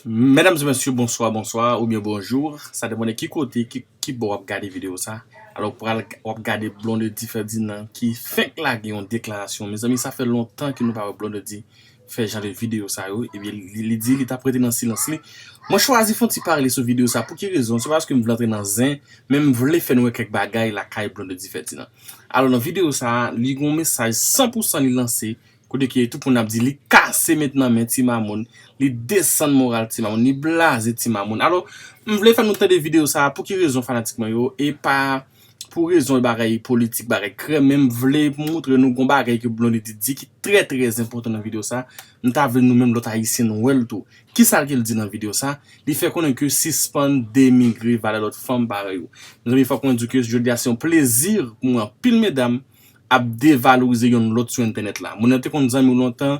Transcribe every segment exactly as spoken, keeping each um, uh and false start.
Medam e mesye, bonswa, bonswa, oubyen bonjou. Sa depann de ki kote, ki, ki bò w ap gade videyo sa. Alò, pral, w ap gade Blondedy Ferdinand ki fenk lage yon deklarasyon. Mezanmi, sa fè lontan ke nou pa wè Blondedy fè jan de videyo sa yo. Ebyen, li, li di li t ap rete nan silans li. Mwen chwazi fè yon ti pale sou videyo sa. Pou ki rezon? Se pa paske m vle antre nan zen, men m vle fè nou wè kèk bagay lakay Blondedy Ferdinand. Alò, nan videyo sa, li gen yon mesaj san pou san li lanse, kote ke tout moun ap di li kase met nan men Ti Mamoun, li desann moral Ti Mamoun, li blaze Ti Mamoun. Alò, m vle fè nou tande videyo sa a, pou ki rezon fanatik mwen yo, e pa pou rezon bagay politik, bagay krèm, men m vle moutre nou gon bagay ke Blondedy di ki trè, trè enpòtan nan videyo sa a. M ta vle nou menm lòt ayisyen nou wè l tou. Kisa l ke l di nan videyo sa a? Li fè konnen ke sispann denigre valè lòt fanm parèy ou. Mezanmi, fòk mwen di ke jodi a se yon plezi pou mwen anpil medam ap devalorize yonn lòt sou entènèt la. Moun nan te konn zanmi w lontan,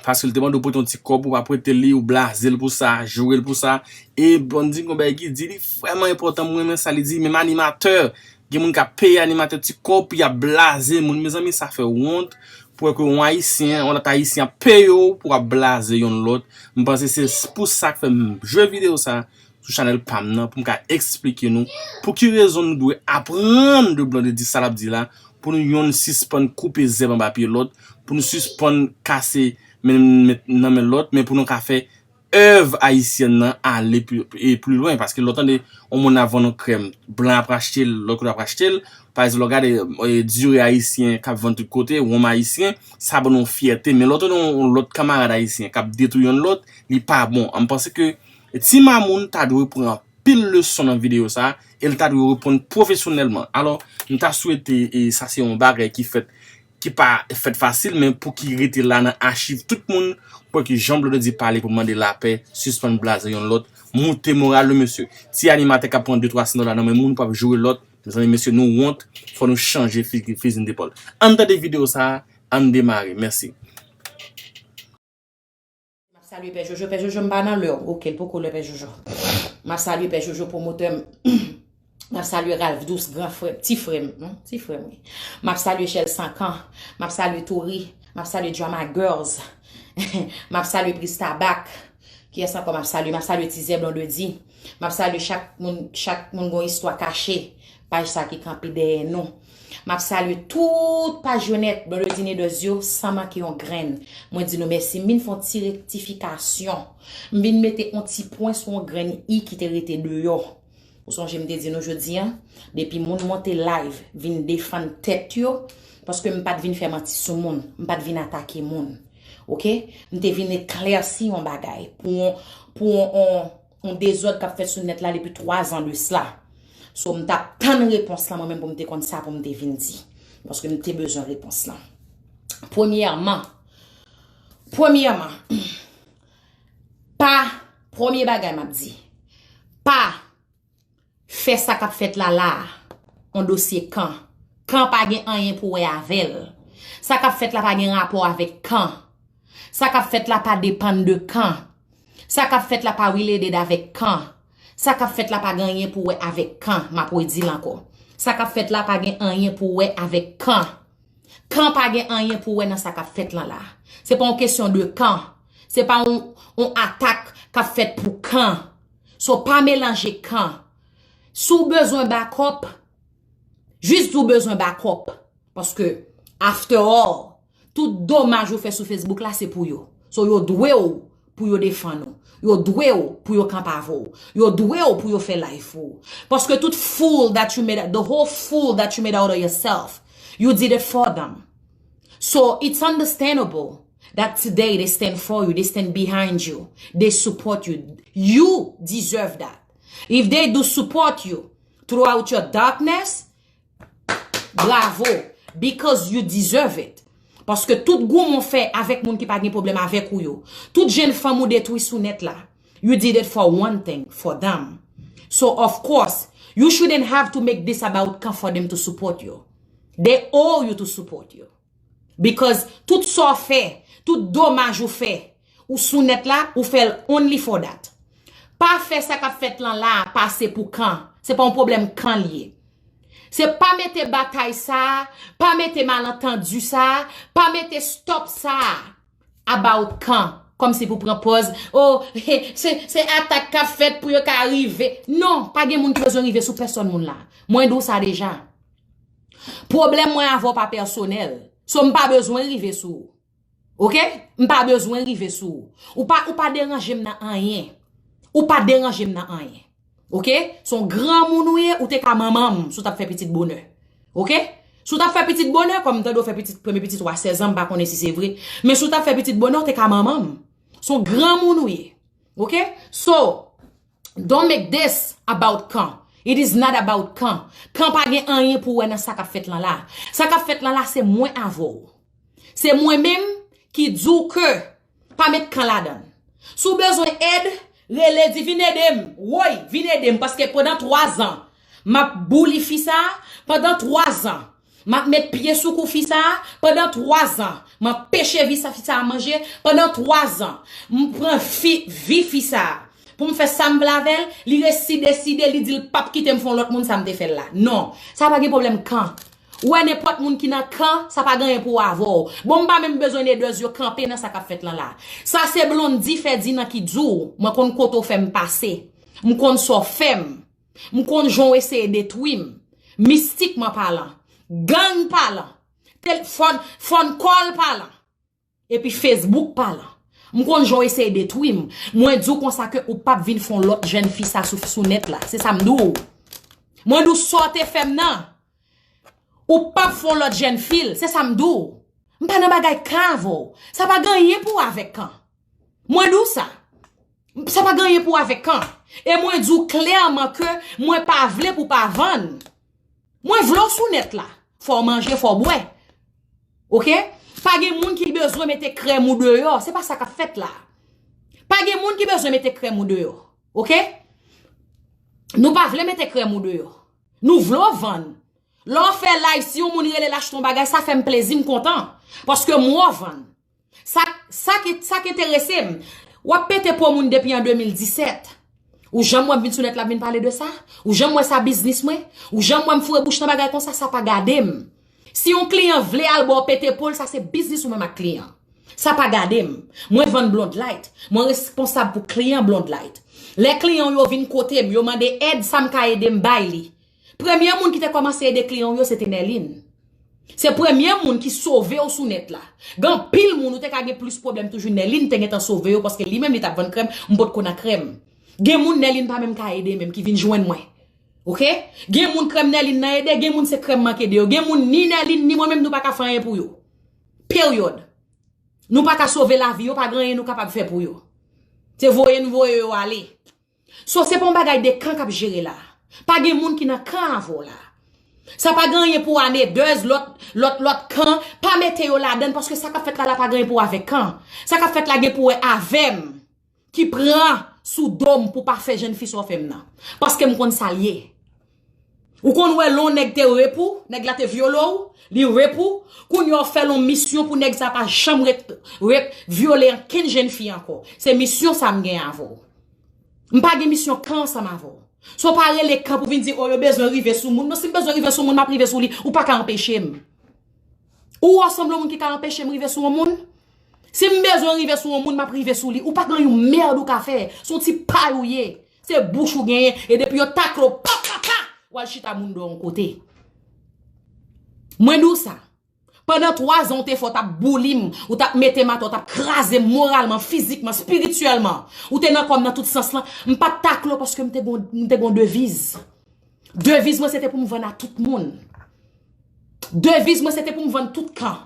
paske l te mande w prete yon ti kòb, ou pa prete li, ou blaze l pou sa, joure l pou sa. E Blondedy gon bagay ki di, li vrèman enpòtan, mwen renmen sa li di, menm animatè, gen moun k ap peye animatè ti kòb pou y ap blaze moun. Mezanmi, sa fè wont pou wè ke yon ayisyen, yon lòt ayisyen ap peye w pou w ap blaze yonn lòt. M panse se pou sa k fè m jwe videyo sa sou chanèl pa m nan pou m ka eksplike nou pou ki rezon nou dwe aprann de Blondedy sa l ap di la, pou nou yonn sispann koupe zèb anba pye lòt, pou nou sispann kase men, men, nan men lòt, men pou nou ka fè èv ayisyèn nan ale pi, e pi lwen, paske lè w tande yon moun ap vann yon krèm, blan ap achte l, lòt kote ap achte l, pa egzanp, lè w gade, e, diri ayisyen k ap vann tout kote, wonm ayisyen, sa ban nou yon fyète, men lè w tande yon, yon lòt kanmarad ayisyen k ap detwi yonn lòt, li pa bon. An m panse ke Ti Mamoun ta dwe pran anpil leson nan videyo sa, e l ta dwe reponn pwofesyonèlman. Alò, m ta swete, e sa se yon bagay ki fèt, ki pa fèt fasil, men pou ki rete la nan achiv tout moun, pou ki jan Blondedy pale pou mande lapè, sispann blaze yonn lòt, moute moral yo, mesye. Ti animatè k ap pran de twa san dola nan men moun pou ap joure lòt, mezanmi, mesye, nou wont, fò nou chanje fi-, fizin depòl. Ann tande videyo sa, ann demare. Mèsi. M ap salye Pè Jojo. Pè Jojo, m pa nan lè w. Oke, l poko lè Pè Jojo. M ap salye Pè Jojo, pwomotè m. M ap salye Ralph Dous, gran frè m, ti frè m, hmm, ti frè m, wi. M ap salye Chèl Sankan. M ap salye Tori. M ap salye Drama Girls. M ap salye Pristabak. Kiyès ankò m ap salye? M ap salye Tizè Blondedy. M ap salye chak moun, chak moun gon istwa kache. Paj sa ki kanpe dèyè nou. M ap salye tout paj yo nèt, Blondedy Nedos yo, san manke yon grenn. Mwen di nou mèsi. M vin fè yon ti rektifikasyon. M vin mete yon ti pwen sou yon grenn i ki te rete deyò. Ou sonje m te di nou jodi a, depi moun monte live, vin defann tèt yo, paske m pa t vin fè manti sou moun, m pa t vin atake moun. Oke? M te vin eklèsi yon bagay pou yon, pou yon, yon, yon dezòd k ap fèt sou nèt la depi twa zan de sla. So, m t ap tann repons lan, mwen menm, pou m te konn sa pou m te vin di. Paske m te bezwen repons lan. Premyèman, premyèman, pa, premye bagay m ap di, pa fè sa k ap fèt la la a yon dosye kan. Kan pa gen anyen pou wè avè l. Sa k ap fèt la pa gen rapò avèk kan. Sa k ap fèt la pa depann de kan. Sa k ap fèt la pa related avèk kan. Sa k ap fèt la pa gen anyen pou wè avèk kan. M ap redi l ankò. Sa k ap fèt la pa gen anyen pou wè avèk kan. Kan pa gen anyen pou wè nan sa k ap fèt lan la. Se pa yon kesyon de kan. Se pa yon, yon atak k ap fèt pou kan. So, pa melanje kan. Si w bezwen bakòp, jis di w bezwen bakòp. Paske, after all, tout domaj ou fè sou Facebook la, se pou yo. So, yo dwe w pou yo defann ou. Yo dwe w pou yo kanpe avè w. Yo dwe w pou yo fè live pou ou. Paske tout fool that you made, the whole fool that you made out of yourself, you did it for them. So, it's understandable that today they stand for you, they stand behind you, they support you. You deserve that. If they do support you throughout your darkness, bravo, because you deserve it. Paske tout goumen w fè avèk moun ki pa gen pwoblèm avèk ou yo, tout jenn fanm ou detwi sou nèt la, you did it for one thing, for them. So, of course, you shouldn't have to make this about kan for them to support you. They owe you to support you. Because tout sa w fè, tout domaj ou fè, ou sou nèt la, ou fè l only for that. Pa fè sa k ap fèt lan la a pase pou kan. Se pa yon pwoblèm kan l ye. Se pa mete batay sa a, pa mete malantandi sa a, pa mete stop sa a about kan. Kòmsi pou pran pòz, oh, se, se atak k ap fèt pou yo ka rive. Non, pa gen moun ki bezwen rive sou pèsòn moun la. Mwen di w sa deja. Pwoblèm mwen avè w pa pèsonèl. So, m pa bezwen rive sou ou. Oke? M pa bezwen rive sou ou. Ou pa, ou pa deranje m nan anyen. Ou pa deranje m nan anyen. Oke? Se yon granmoun ou ye, ou te ka manman m si w t ap fè pitit bonè. Oke? Si w t ap fè pitit bonè, kòm m tande w fè pitit, premye pitit ou a sèz an, m pa konnen si se vre. Men si w t ap fè pitit bonè, ou te ka manman m. Se yon granmoun ou ye. Oke? So, don't make this about Kan. It is not about Kan. Kan pa gen anyen pou wè nan sa k ap fèt lan la. Sa k ap fèt lan la, se mwen avè w. Se mwen menm ki di w ke pa met Kan ladan l. Si w bezwen èd, rele, di, "Vin ede m. Woy, vin ede m." Paske pandan twa zan, m ap bouli fi sa a. Pandan twa zan, m ap met pye sou kou fi sa a. Pandan twa zan, m ap peche vi sa, fi sa a manje. Pandan twa zan, m pran fi, vi fi sa a pou m fè sa m vle avè l. Li resi deside, li di l p ap kite m fè yon lòt moun sa m te fè l la. Non, sa pa gen pwoblèm Kan. Ou wè nenpòt moun ki nan Kan, sa pa gen anyen pou wè avè w. Bon, m pa menm bezwen ledèz yo kanpe nan sa k ap fèt lan la. Sa se Blondy Ferdinand ki di w, mwen konn kote w fè m pase. M konn sa w fè m. M konn jan w eseye detwi m. Mistikman palan. Gang palan. Tel-, fòn, fòn kòl palan. Epi Facebook palan. M konn jan w eseye detwi m. Mwen di w konsa ke ou p ap vin fè yon lòt jèn fi sa sou, sou nèt la. Se sa m di w. Mwen di w sa w te fè m nan. Ou p ap fè yon lòt jèn fi l. Se sa m di w. M pa nan bagay Kan avè w. Sa pa gen anyen pou w avèk Kan. Mwen di w sa. Sa pa gen anyen pou w avèk Kan. E mwen di w klèman ke mwen pa vle pou w pa vann. Mwen vle w sou nèt la. Fò w manje, fò w bwè. Oke? Pa gen moun ki bezwen mete krèm ou deyò. Se pa sa k ap fèt la. Pa gen moun ki bezwen mete krèm ou deyò. Oke? Nou pa vle mete krèm ou deyò. Nou vle w vann. Lè w fè live, si yon moun rele l achte yon bagay, sa fè m plezi, m kontan. Paske m wè w vann. Sa, sa ki, sa ki enterese m, w ap pete po moun depi an de mil disèt. Ou janm wè m vin sou nèt la vin pale de sa? Ou janm wè sa biznis mwen? Ou janm wè m foure bouch nan bagay konsa? Sa pa gade m. Si yon kliyan vle al ba w pete po l, sa se biznis ou menm ak kliyan. Sa pa gade m. Mwen vann Blonde Light. Mwen responsab pou kliyan Blonde Light. Lè kliyan w yo vin kote m, yo mande èd, sa m ka ede m bay li. Premye moun ki te kòmanse ede kliyan w yo, se te Nèlin. Se premye moun ki sove w sou nèt la. Gen anpil moun ou te ka gen plis pwoblèm toujou, Nèlin te gentan sove yo paske li menm li t ap vann krèm, m potko nan krèm. Gen moun Nèlin pa menm ka ede menm ki vin jwenn mwen. Oke? Gen moun krèm Nèlin nan ede, gen moun se krèm m k ede yo. Gen moun ni Nèlin ni mwen menm nou pa ka fè anyen pou yo. Peryòd. Nou pa ka sove lavi yo, pa gen anyen nou kapab fè pou yo. Se voye nou voye yo ale. So, se pa yon bagay de Kan k ap jere la. Pa gen moun ki nan Kan avè w la. Sa pa gen anyen pou anedèz, lòt, lòt, lòt Kan, pa mete yo ladan l, paske sa k ap fèt la, la pa gen anyen pou avèk Kan. Sa k ap fèt la gen pou wè avè m, ki pran sou do m pou pa fè jèn fi sa w fè m nan. Paske m konn sa l ye. Ou konn wè lè yon nèg te rape ou, nèg la te vyole w, li rape ou, kounye a w fè l yon misyon pou nèg sa pa janm ret, ret vyole ankenn jèn fi ankò. Se misyon sa m gen avè w. M pa gen misyon Kan ansanm avè w. So pa rele Kan pou vin di, "Oh, yo bezwen rive sou moun." Non, si m bezwen rive sou moun, m ap rive sou li. Ou pa ka anpeche m. Ou wè w sanble yon moun ki ka anpeche m rive sou yon moun? Si m bezwen rive sou yon moun, m ap rive sou li. Ou pa gen yon mèd ou ka fè. Se yon ti pay ou ye. Se bouch ou genyen. E depi yo takle w, pa, pa, pa, w al chita moun dèyè yon kote. Mwen di w sa. Pandan twa zan, ou te fè, w t ap bouli m, ou t ap mete m atè, w t ap kraze m moralman, fizikman, espirityèlman. Ou te nan kò m nan tout sans lan. M pa t takle w paske m te gon, m te gon deviz. Deviz mwen, se te pou m vann a tout moun. Deviz mwen, se te pou m vann tout Kan.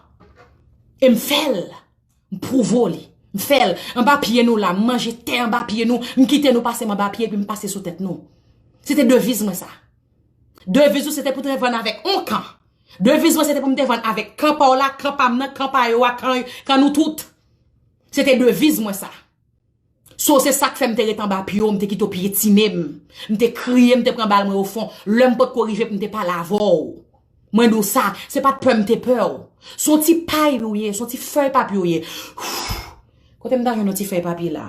E m fè l. M pwouve w li. M fè l. Anba pye nou la, m manje tè anba pye nou, m kite nou pase m anba pye, epi m pase sou tèt nou. Se te deviz mwen sa. Deviz ou se te pou te vann avèk on Kan. Deviz mwen se te pou m te vann avèk Kan pa w la, Kan pa m nan, Kan pa yo a, Kan, Kan nou tout. Se te deviz mwen sa. So, se sa k fè m te ret anba pye w, m te kite w pyetine m. M te kriye, m te pran bal mwen ofon. Lè m potko rive pou m te pale avè w. Mwen di w sa, se pa t pè m te pè w. Se yon ti pay ou ye, se yon ti fèy papye ou ye. Kote m ta jwenn yon ti fèy papye la?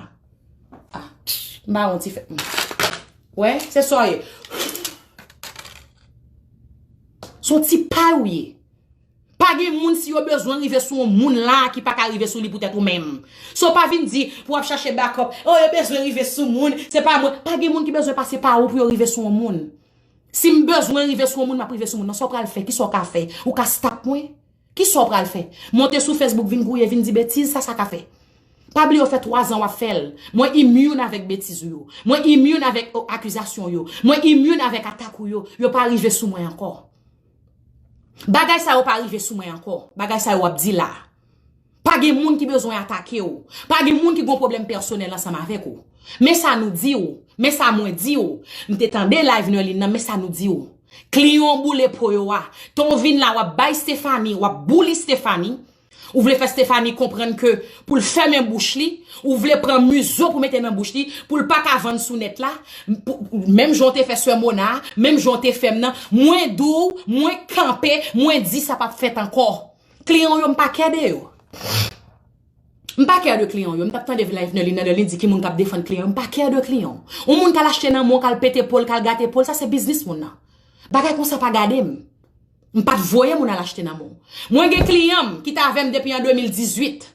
Ah, m pa yon ti fèy. Wè, se sa w ye. Se yon ti pay ou ye. Pa gen moun, si yo bezwen rive sou yon moun la ki pa ka rive sou li poutèt ou menm. So pa vin di pou w ap chache backup, oh, yo bezwen rive sou moun, se pa mwen. Pa gen moun ki bezwen pase pa ou pou yo rive sou yon moun. Si m bezwen rive sou yon moun, m ap rive sou moun nan. Sa w pral fè? Kisa w ka fè? Ou ka stop mwen? Kisa w pral fè? Monte sou Facebook, vin gouye, vin di betiz, sa sa ka fè? Pa bliye, w fè twa zan w ap fè l. Mwen immune avèk betiz ou yo. Mwen immune avèk, o, akizasyon yo. Mwen immune avèk atak ou yo. Yo pa rive sou mwen ankò. Bagay sa yo pa rive sou mwen ankò. Bagay sa yo w ap di la. Pa gen moun ki bezwen atake w. Pa gen moun ki gon pwoblèm pèsonèl ansanm avèk ou. Men sa nou di w. Men sa mwen di w. M te tande live Nerline nan, men sa nou di w. Kliyan w boule po yo a. Tan w vin la, w ap bay Stephanie, w ap boule Stephanie. Ou vle fè Stephanie konprann ke pou l fèmen bouch li, ou vle pran mizo pou mete nan bouch li, pou l pa ka vann sou nèt la, pou, menm jan w te fè sè Mona, menm jan w te fè m nan, mwen di w, mwen kanpe, mwen di sa p ap fèt ankò. Kliyan w yo, m pa kè de yo. M pa kè de kliyan w yo. M t ap tande live Nerline nan, Nerline di ki moun k ap defann kliyan w yo. M pa kè de kliyan w. Yon moun k al achte nan men w, k al pete po l, k al gate po l, sa se biznis moun nan. Bagay konsa pa gade m. M pa t voye moun al achte nan men w. Mwen gen kliyan m ki t avè m depi an de mil dizuit.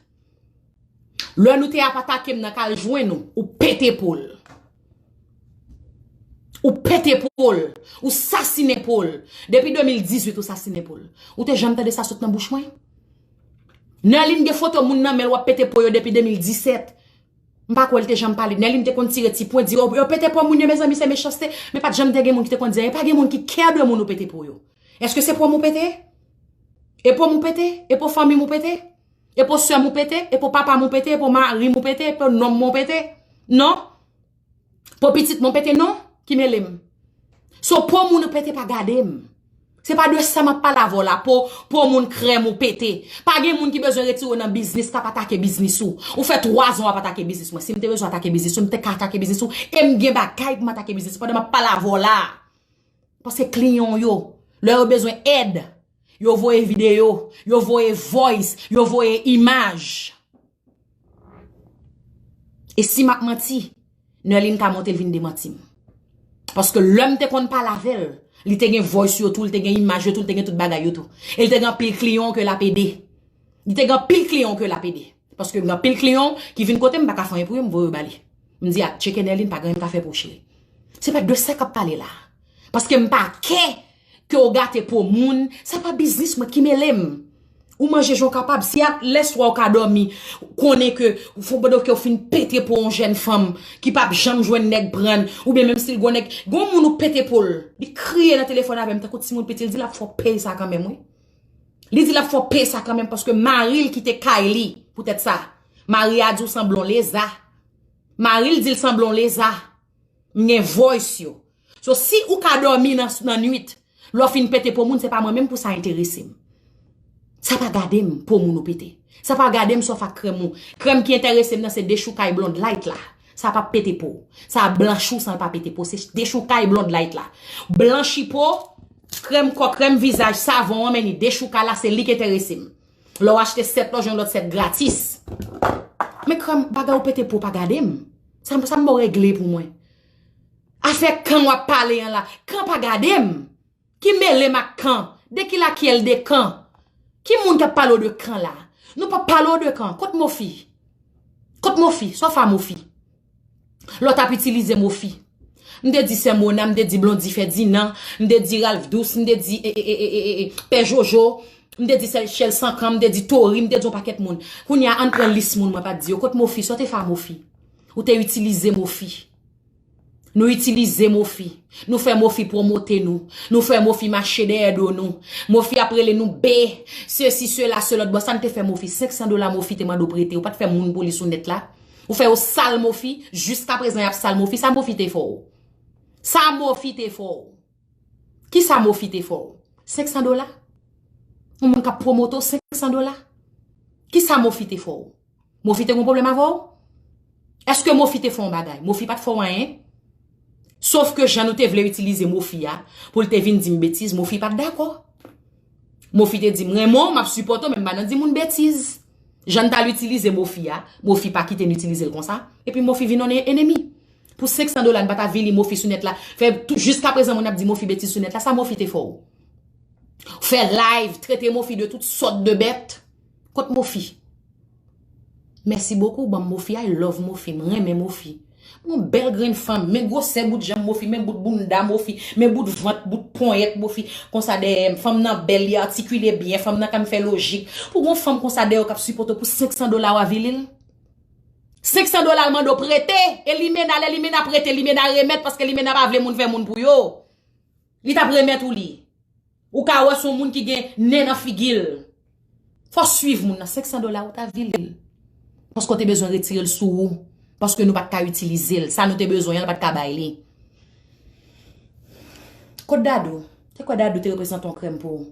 Lè nou te ap atake m nan k al jwenn ou, ou pete po l. Ou pete po l. Ou sasinen po l. Depi de mil dizuit ou sasinen po l. Ou te janm tande sa sot nan bouch mwen? Nerline gen foto moun nan men l w ap pete po yo depi de mil disèt. M pa kwè l te janm pale. Nerline te konn tire ti pwen, di, "Oh, yo pete po moun yo, mezanmi, se mechanste." Men pa t janm te gen moun ki te konn di, "E pa gen moun ki kè de moun ou pete po yo." Èske se po m ou pete? E po m ou pete? E po fanmi m ou pete? E po sè m ou pete? E po papa m ou pete? E po mari m ou pete? E po nonm mwen ou pete? Non. Po pitit mwen ou pete? Non. Ki mele m? So, po moun ou pete pa gade m. Se pa de sa m ap pale avè w la. Po, po moun krèm ou pete. Pa gen moun ki bezwen retire w nan biznis k ap atake biznis ou. Ou fè twa zan w ap atake biznis mwen. Si m te bezwen atake biznis ou, m te ka atake biznis ou. E m gen bagay pou m atake biznis ou pandan m ap pale avè w la. Paske kliyan w yo, lè yo bezwen èd, yo voye videyo, yo voye voice, yo voye imaj. E si m ap manti, Nerline ka monte l vin demanti m. Paske lè m te konn pale avè l, li te gen voice yo tou, li te gen imaj yo tou, li te gen tout bagay yo tou. E li te gen anpil kliyan ke l ap ede. Li te gen anpil kliyan ke l ap ede. Paske m gen anpil kliyan ki vin kote m, m pa ka fè anyen pou yo, m voye yo ba li. M di, "A, tcheke Nerline, pa gen anyen m ka fè pou ou, cheri." Se pa de sa k ap pale la. Paske m pa kè ke w gate po moun, sa pa biznis mwen, ki mele m. Ou manje jan w kapab. Si a lèswa w ka dòmi, konnen ke fon pandan ke w fin pete po yon jèn fanm ki p ap janm jwenn nèg pran l, oubyen menm si l gon nèg, gon moun ou pete po l, li kriye nan telefòn avè m tankou timoun piti, li di l ap fè w peye sa kanmenm, wi. Li di l ap fè w peye sa kanmenm paske mari l kite kay li poutèt sa. Mari a di w sanble yon leza. Mari l di l sanble yon leza. M gen voice yo. So, si ou ka dòmi nan, nan nwit, lè w fin pete po moun, se pa mwen menm pou sa enterese m. Sa pa gade m po moun ou pete. Sa pa gade m sòf ak krèm ou. Krèm ki enterese m nan se dechoukay Blonde Light la. Sa p ap pete po. Sa ap blanchi w san l pa pete po. Se dechoukay Blonde Light la. Blanchi po, krèm kò, krèm vizaj, savon an, men ni dechoukay la, se li k enterese m. Lè w achte sèt la, w jwenn lòt sèt gratis. Men krèm, bagay ou pete po pa gade m. Sa, sa m ba w regle pou mwen. Afè kan w ap pale an la, kan pa gade m. Ki mele m ak kan? De ki lakyèl de kan? Ki moun k ap pale w de kan la? Nou p ap pale w de kan. Kot Mofi? Kot Mofi? Sa w fè a Mofi? Lè w t ap itilize Mofi. M te di Sè Mona, m te di Blondy Ferdinand, m te di Ralph Douce, m te di, e, e, Pè Jojo, m te di Sè Chèl Sankan, m te di Tori, m te di yon pakèt moun. Kounye a, ann pran lis moun mwen pa t di yo. Kot Mofi? Sa w te fè a Mofi? Ou te itilize Mofi. Nou itilize Mofi. Nou fè Mofi pwomote nou. Nou fè Mofi mache dèyè do nou. Mofi ap rele nou be, sesi, sela, selòt. Bon, sa n te fè Mofi? Senk san dola Mofi te mande w prete. Ou pa t fè moun pou li sou nèt la. Ou fè yo sal Mofi. Jiskaprezan, y ap sal Mofi. Sa Mofi te fè w? Sa Mofi te fè w? Kisa Mofi te fè w? Senk san dola? Yon moun k ap pwomote w, senk san dola? Kisa Mofi te fè w? Mofi te gon pwoblèm avè w? Èske Mofi te fè yon bagay? Mofi pa t fè w anyen. Sof ke jan nou te vle itilize Mofi a, pou l te vin di m betiz, Mofi pa t dakò. Mofi te di m renmen w, m ap sipòte w, men m pa nan di moun betiz. Jan n t al itilize Mofi a, Mofi pa kite n itilize l konsa. Epi Mofi vin yon enemi. Pou senk san dola, n pa t avili Mofi sou nèt la. Fè tou, jiskaprezan, moun ap di Mofi betiz sou nèt la. Sa Mofi te fè w? Fè live, trete Mofi de tout sòt de bèt. Kot Mofi? Mèsi bokou, ban m Mofi, I love Mofi, m renmen Mofi. Yon bèl grenn fanm, men gwosè bout janm Mofi, men bout bounda Mofi, men bout vant, bout ponyèt Mofi. Konsa dèyè m, fanm nan bèl, li atikile byen, fanm nan ka fè lojik. Pou gon fanm konsa dèyè w k ap sipòte w pou senk san dola w avili l? Senk san dola l mande w prete, e Limena, lè Limena prete, Limena remèt, paske Limena pa vle moun fè moun pou yo. Li t ap remèt ou li. Ou ka wè se yon moun ki gen nen nan figi l. Fò w swiv moun nan, senk san dola ou t avili l. Paske w te bezwen retire l sou ou. Paske nou pa t ka itilize l. Sa nou te bezwen an, l pa t ka bay li. Kot Dadou? Te kwè Dadou te reprezante yon krèm pou ou.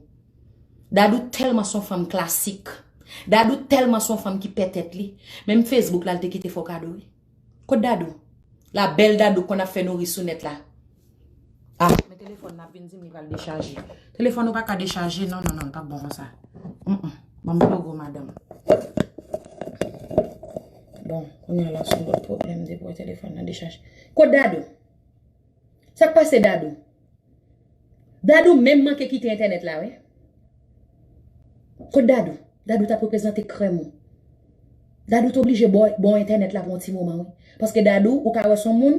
Dadou tèlman se yon fanm klasik. Dadou tèlman se yon fanm ki pè tèt li. Menm Facebook la, l te kite fè w kado, wi. Kot Dadou? La bèl Dadou konn ap fè nouri sou nèt la. Ah, men telefòn nan ap vin di m li pral dechaje. Telefòn ou pa ka dechaje, non, non, non, l p ap bon konsa. Mm, mm. Ban m plogo, madanm. Bon, kounye a la, se yon lòt pwoblèm depi w wè telefòn nan dechaje. Kot Dadou? Sa k pase Dadou? Dadou menm manke kite entènèt la, wi. Kot Dadou? Dadou t ap reprezante krèm ou. Dadou t oblije ba w, ba w entènèt la pou yon ti moman, wi. Paske Dadou, ou ka wè se yon moun,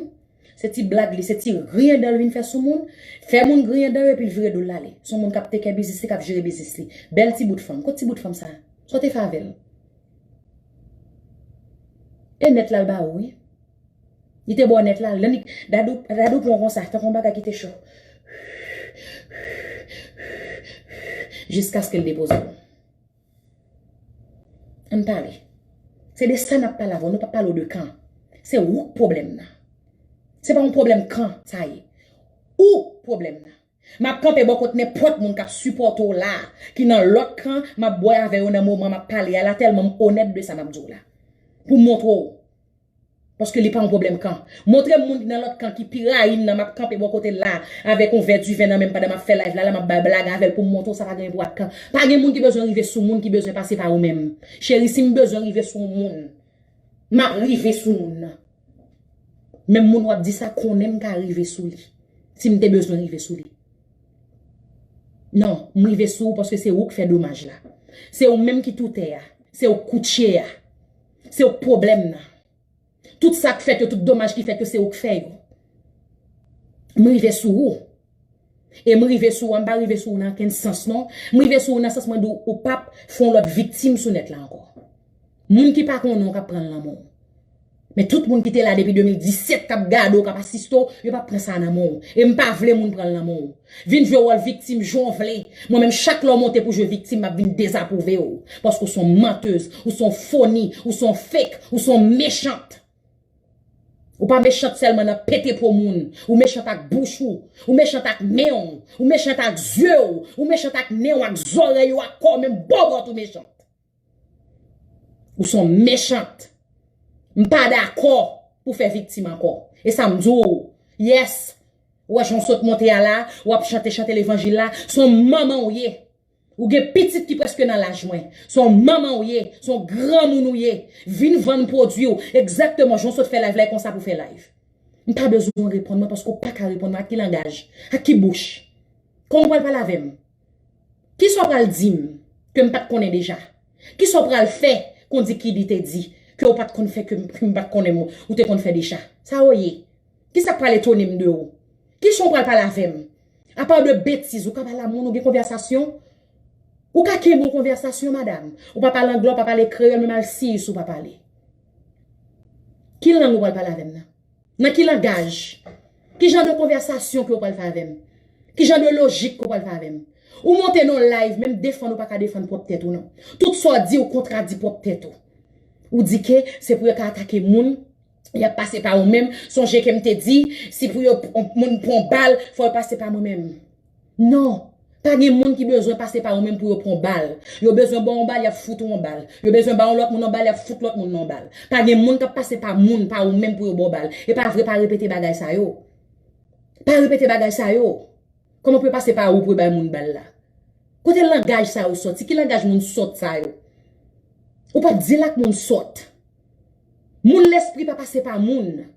se ti blag li, se ti griyen dan l vin fè sou moun, fè moun griyen dan yo epi l vire do l l ale. Se yon moun k ap teke biznis li, k ap jere biznis li. Bèl ti bout fanm. Kot ti bout fanm sa a? Sa w te fè avè l? E nèt la l ba ou, wi. Li te ba w nèt la, lè li, Dadou, Dadou pran w konsa, tankou yon bagay ki te cho. Jiskaske l depoze w. Ann pale. Se de sa n ap pale avè w, nou p ap pale w de kan. Se ou k pwoblèm nan. Se pa yon pwoblèm kan sa ye. Ou k pwoblèm nan. M ap kanpe bò kot nenpòt moun k ap sipòte w la, ki nan lòt kan, m ap bwè avè yo nan moman m ap pale a la, tèlman m onèt de sa m ap di w la. Pou m montre w. Paske li pa yon pwoblèm kan. Montre m moun ki nan lòt kan ki pi rayi m nan, m ap kanpe bò kote l la, avèk yon vè diven nan men m pandan m ap fè live la, la m ap bay blag avè l pou m montre w sa pa gen pou ak kan. Pa gen moun ki bezwen rive sou moun ki bezwen pase pa ou menm. Cheri, si m bezwen rive sou yon moun, m ap rive sou moun nan. Menm moun w ap di sa konnen m ka rive sou li. Si m te bezwen rive sou li. Non, m rive sou ou paske se ou k fè domaj la. Se ou menm ki tou tè a. Se ou k koutje a. Se ou k pwoblèm nan. Tout sa k fèt yo, tout domaj ki fèt yo, se ou k fè yo. M rive sou ou. E m rive sou ou, m pa rive sou ou nan okenn sans, non. M rive sou ou nan sans mwen di w, ou p ap fè yon lòt viktim sou nèt la ankò. Moun ki pa konnen w k ap pran l nan men w. Men tout moun ki te la depi de mil disèt k ap gade w, k ap asiste w, yo p ap pran sa nan men w. E m pa vle moun pran l nan men w. Vin jwe wòl viktim jan w vle. Mwen menm, chak lè w monte pou jwe viktim, m ap vin dezapwouve w. Paske w se yon mantèz, ou se yon foni, ou se yon fake, ou se yon mechant. Ou pa mechant sèlman nan pete po moun. Ou mechant ak bouch ou. Ou mechant ak men w. Ou mechant ak zye w. Ou mechant ak nen w, ak zòrèy ou, ak kò w, menm bòbòt ou mechant. Ou se yon mechant. M pa dakò pou fè viktim ankò. E sa m di w. Yes. Ou wè jan w sot monte a la, w ap chante, chante levanjil la. Se yon manman w ye. Ou gen pitit ki prèske nan laj mwen. Se yon manman w ye, se yon granmoun ou ye. Vin vann pwodui w. Egzakteman, jan w sot fè live la, e konsa pou fè live. M pa bezwen w reponn mwen paske w pa ka reponn mwen. Ak ki langaj? Ak ki bouch? Kòman w pral pale avè m? Kisa w pral di m ke m pa t konnen deja? Kisa w pral fè kon di ki li te di ke w pa t konn fè ke m, ke m pa t konnen m, ou te konn fè deja? Sa w ye? Kisa k pral etone m de ou? Kijan w pral pale avè m? Apa de betiz, ou ka pale a moun, ou gen konvèsasyon? Ou ka kenbe yon konvèsasyon, madanm? Ou pa pale anglè, ou pa pale kreyòl, menm al si si ou pa pale. Ki lang ou pral pale avè m nan? Nan ki langaj? Ki jan de konvèsasyon ke w pral fè avè m? Ki jan de lojik ke w pral fè avè m? Ou monte nan live, menm defann ou pa ka defann pwòp tèt ou, non. Tout sa w di, ou kontradi pwòp tèt ou. Ou di ke se pou yo ka atake moun, y ap pase pa ou menm. Sonje ke m te di, si pou yo, moun pran bal, fò yo pase pa mwen menm. Non. Pa gen moun ki bezwen pase pa ou menm pou yo pran bal. Yo bezwen ba w yon bal, y ap fout ou yon bal. Yo bezwen ba yon lòt moun yon bal, y ap fout lòt moun nan yon bal. Pa gen moun k ap pase pa moun, pa ou menm pou yo ba w bal. E pa vre, pa repete bagay sa yo. Pa repete bagay sa yo. Kòman pou yo pase pa ou pou yo bay moun bal la? Kote langaj sa yo sòti? Ki langaj moun sòt sa yo? Ou p ap di l ak moun sòt. Moun lespri pa pase pa moun.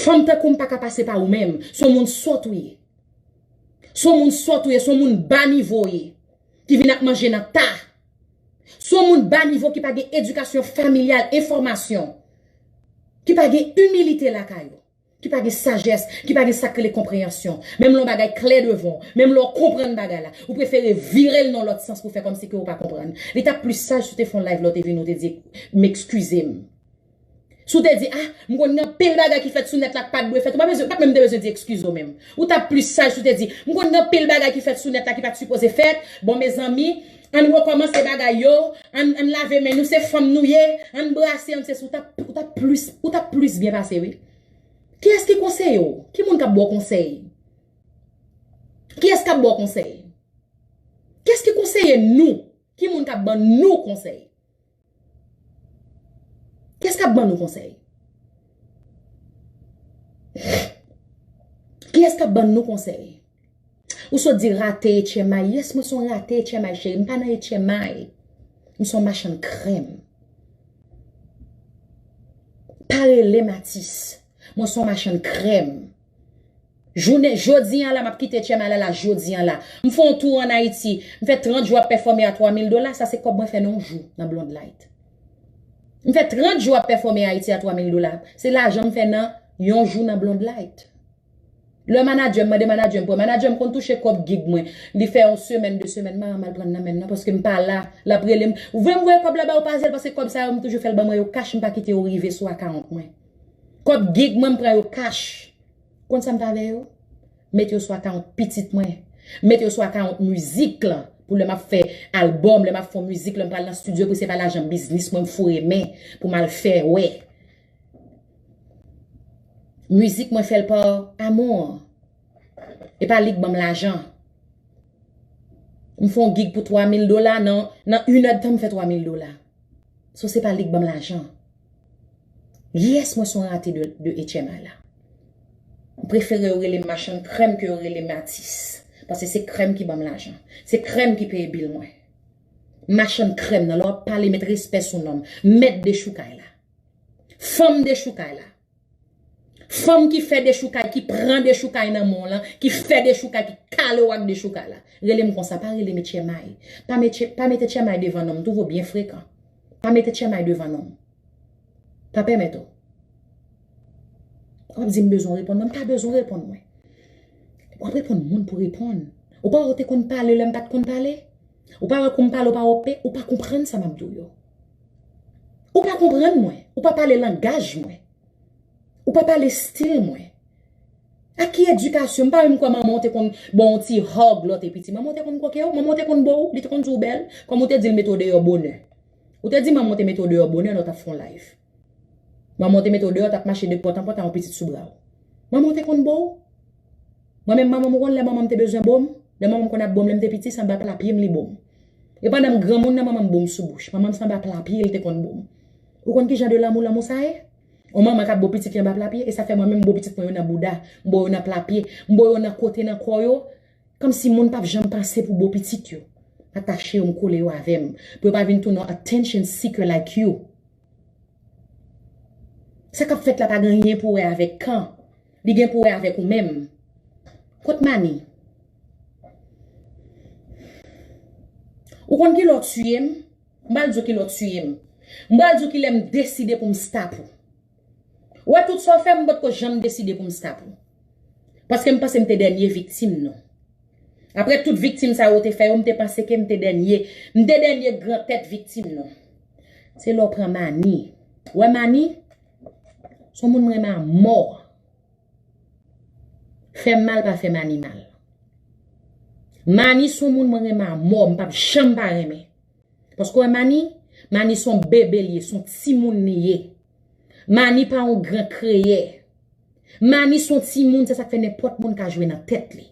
Fanm tankou m pa ka pase pa ou menm. Se yon moun sòt ou ye. Se yon moun sòt ou ye, se yon moun ba nivo w ye, ki vin ap manje nan ta. Se yon moun ba nivo ki pa gen edikasyon familyal, enfòmasyon, ki pa gen imilite lakay ou, ki pa gen sajès, ki pa gen sa k rele konpreyansyon. Menm lè yon bagay klè devan w, menm lè w konprann bagay la, ou prefere vire l nan lòt sans pou fè kòmsi ke w pa konprann. Li t ap plis saj si w te fè yon live lè w te vini, w te di, "M ekskize m." Si w te di, "Ah, m konn gen anpil bagay ki fèt sou nèt la k pa t dwe fèt," ou pa bezwen, pa menm te bezwen di, "Eskize w" menm. Ou t ap plis saj si w te di, "M konn gen anpil bagay ki fèt sou nèt la ki pa t sipoze fèt. Bon, mezanmi, ann rekòmanse bagay yo, ann, ann lave men nou, se fanm nou ye, ann brase, ann sesi." Ou t ap, ou t ap plis, ou t ap plis byen pase, wi. Kiyès ki konseye w? Ki moun k ap ba w konsèy? Kiyès k ap ba w konsèy? Kiyès ki konseye nou? Ki moun k ap ban nou konsèy? Kiyès k ap ban nou konsèy? Kiyès k ap ban nou konsèy? Ou sot di rate H M I. Yes, mwen se yon rate H M I, cheri. M pa nan H M I. M se yon machann krèm. Pa rele m atis. Mwen se yon machann krèm. Jounen, jodi an la, m ap kite H M I la, la, jodi an la. M fè yon tou ann Ayiti. M fè trant jou ap pèfòme a twa mil dola. Sa se kòb mwen fè nan yon jou nan Blonde Light. M fè trant jou ap pèfòme Ayiti a twa mil dola. Se lajan m fè nan yon jou nan Blonde Light. Lè manadjè m, mande manadjè m pou manadjè m konn touche kòb gig mwen. Li fè yon semèn, de semèn, m pa janm al pran nan men l non, paske m pa la. L ap rele m. Ou vle m voye kòb la ba ou pa zye l, paske kòb sa yo, m toujou fè l ban mwen yo kach, m pa kite yo rive sou akawont mwen. Kòb gig mwen, m pran yo kach. Konn sa m fè avè yo? Mete yo sou akawont pitit mwen. Mete yo sou akawont mizik lan. Pou lè m ap fè albòm, lè m ap fè yon mizik, lè m pral nan estidyo, pou se pa lajan biznis mwen m foure men pou m al fè wè. Mizik mwen fè l pa amou. E pa li k ban m lajan. M fè yon gig pou twa mil dola, nan, nan inèdtan m fè twa mil dola. So, se pa li k ban m lajan. Yes, mwen se yon rate de, de H M I la. M prefere yo rele m machann krèm ke yo rele m atis. Paske se krèm ki ban m lajan. Se krèm ki peye bil mwen. Machann krèm nan, lè w ap pale, met respè sou non m. Mèt dechoukay la. Fanm dechoukay la. Fanm ki fè dechoukay, ki pran dechoukay nan men w lan, ki fè dechoukay, ki kale w ak dechoukay la. Rele m konsa, pa rele m H M I. Pa mete, pa mete H M I devan non m, m twouve w byen frekan. Pa mete H M I devan non m. Pa pèmèt ou. W ap di m bezwen w reponn mwen, m pa bezwen w reponn mwen. W ap reponn moun pou reponn. Ou pa wè w te konn pale lè m pa t konn pale? Ou pa wè kou m pale, ou pa wè, ou pa konprann sa m ap di w yo. Ou pa konprann mwen. Ou pa pale langaj mwen. Ou pa pale stil mwen. Ak ki edikasyon? M pa menm kwè manman w te konn ba w yon ti hug lè w te piti. Manman w te konn koke w? Manman w te konn bo w? Li te konn di w bèl? Kòm ou te di l mete w deyò bonè. Ou te di manman w te mete w deyò bonè lè w t ap fè yon live. Manman w te mete w deyò, t ap mache de pòt an pòt a yon pitit sou bra w. Manman w te konn bo w? Mwen menm, manman m, ou konn lè manman m te bezwen bo m? Lè manman m konn ap bo m, lè m te piti, se anba pla pye m li bo m. E pandan m granmoun nan, manman m bo m sou bouch. Manman m se anba pla pye l te konn bo m. Ou konn ki jan de lanmou, lanmou sa ye? Yon manman k ap bo pitit li anba pla pye, e sa fè mwen menm m bo pitit mwen yo nan bouda, m bo yo nan pla pye, m bo yo nan kote nan kò yo, kòmsi moun p ap janm panse pou bo pitit yo. M atache yo, m kole yo avè m, pou yo pa vin tounen yon attention seeker like you. Sa k ap fèt la pa gen anyen pou wè avèk kan. Li gen pou wè avèk ou menm. Kot Mani? Ou konn ki lè w tiye m? M pral di w ki lè w tiye m. M pral di w ki lè m deside pou m stop ou. Ou wè tout sa w fè, m potko janm deside pou m stop ou. Paske m panse m te dènye viktim nou. Apre tout viktim sa yo te fè yo, m te panse ke m te dènye, m te dènye gran tèt viktim nou. Se lè w pran Mani. Ou wè Mani? Se yon moun m renmen a mò. Fè m mal, pa fè Mani mal. Mani se yon moun mwen renmen a mò, m p ap janm pa renmen. Paske w wè Mani, Mani se yon bebe l ye, se yon timoun li ye. Mani pa yon gran kreyè. Mani se yon timoun, se sa k fè nenpòt moun ka jwe nan tèt li.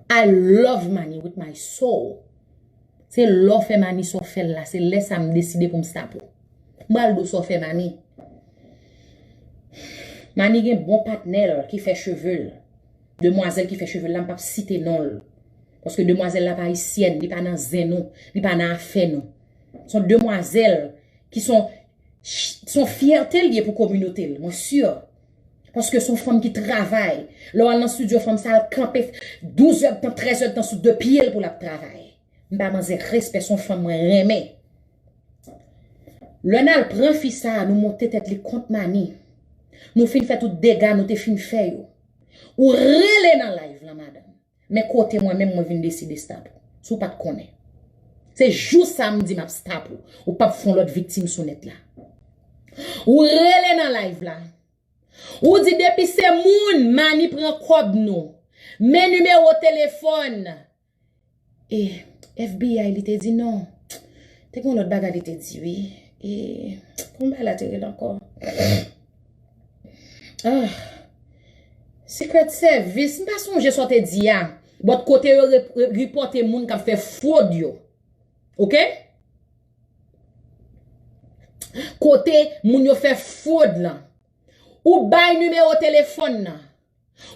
I love Mani with my soul. Se lè w fè Mani sa w fè l la, se lè sa m deside pou m stop ou. M pral di w sa w fè Mani. Mani gen bon patnè l ki fè cheve l. Demwazèl ki fè cheve l la, m p ap site non l. Paske demwazèl la pa ayisyèn, li pa nan zen nou, li pa nan afè nou. Se yon demwazèl ki se yon, se yon fyète l ye pou kominote l, mwen si. Paske se yon fanm ki travay. Lè w al nan estidyo fanm sa, al kanpe douz èdtan, trèz èdtan sou de pye l pou l ap travay. M ba manzè respè, se yon fanm mwen renmen. Lè n al pran fi sa a, nou monte tèt li kont Mani. Nou fin fè tout dega nou te fin fè yo. Ou rele nan live lan, madanm. Men kote mwen menm, mwen vin deside stop ou. Si w pa t konnen. Se jou sa m di m ap stop ou. Ou p ap fè yon lòt viktim sou nèt la. Ou rele nan live la. Ou di depi se moun, Mani pran kòb nou. Men nimewo telefòn. E F B I li te di non. Te gen yon lòt bagay li te di wi. E kòman bagay la te rele ankò? Ah. Secret Service, m pa sonje sa w te di a. But kote yo re- re- ripòte moun k ap fè fwod yo. Oke? Kote moun yo fè fwod lan. Ou bay nimewo telefòn nan.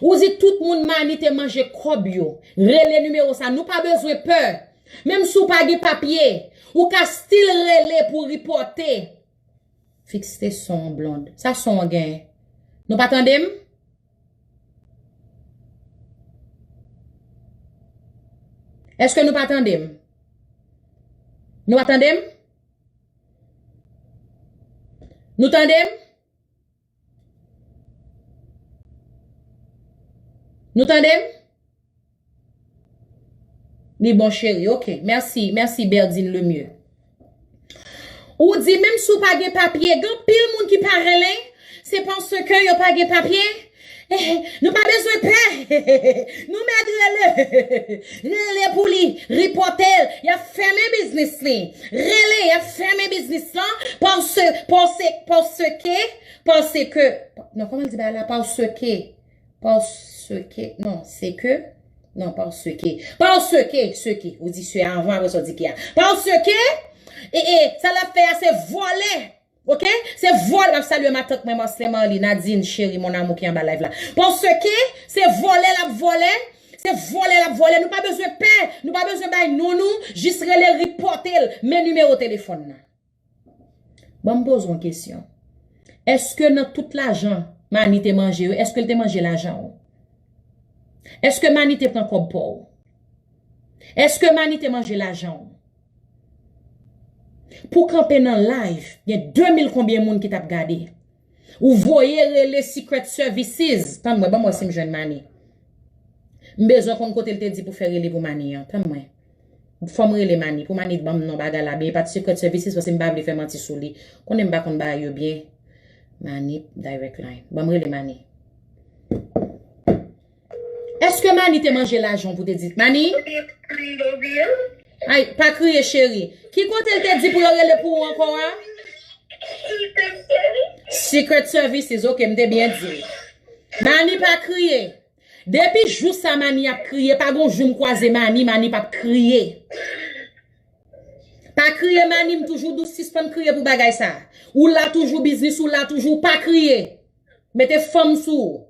Ou di tout moun Mani te manje kòb yo. Rele nimewo sa. Nou pa bezwen pè. Menm si w pa gen papye, ou ka still rele pou ripòte. Fikse son an, Blonde. Sa son an gen? Nou pa tande m? Èske nou pa tande m? Nou pa tande m? Nou tande m? Nou tande m? Li bon, cheri. Ok. Mèsi, mèsi, Berdine Lemieux. Ou di menm si w pa gen papye, gen anpil moun ki pa rele, se paske yo pa gen papye. Eh, nou pa bezwen pè. Nou mèt rele. Rele pou li, ripòte l. Y ap fèmen biznis li. Rele, y ap fèmen biznis lan. Paske, paske, paske, paske, non, kòman l di bagay la? Paske, paske, non, se ke, non, paske, paske, se ke, ou di se a avan, apre sa w di ke a. Paske, e, e, sa l ap fè a, se vòlè. Oke? Se vòlè. M ap salye matant mwen, Marcelin Marly, Nadine, cheri, mon amour ki anba live la. Paske se vòlè l ap vòlè, se vòlè l ap vòlè. Nou pa bezwen pè, nou pa bezwen bay non nou, jis rele ripòte l, men nimewo telefòn nan. Ban m poze w yon kesyon. Èske nan tout lajan Mani te manje yo, èske l te manje lajan w? Èske Mani te pran kòb pa w? Èske Mani te manje lajan w? Pou kanpe nan live, gen de mil konbyen moun ki t ap gade. Ou voye rele Secret Services. Tann mwen, ban m wè si m jwenn Mani. M bezwen konn kote l te di pou fè rele pou Mani an. Tann mwen. Fò m rele Mani. Pou Mani ban m non bagay la byen. E pa t Secret Services, paske m pa vle fè manti sou li. Konnen m pa konn bagay yo byen. Mani, direct line. Ban m rele Mani. Èske Mani te manje lajan pou te di? Mani? Ay, pa kriye, cheri. Ki kote l te di pou yo rele pou ou ankò a? Secret Services, ok, m te byen di. Mani pa kriye. Depi jou sa Mani ap kriye, pa gon jou m kwaze Mani, Mani p ap kriye. Pa kriye Mani, m toujou di w sispann kriye pou bagay sa. Ou la toujou biznis, ou la toujou, pa kriye. Mete fanm sou ou.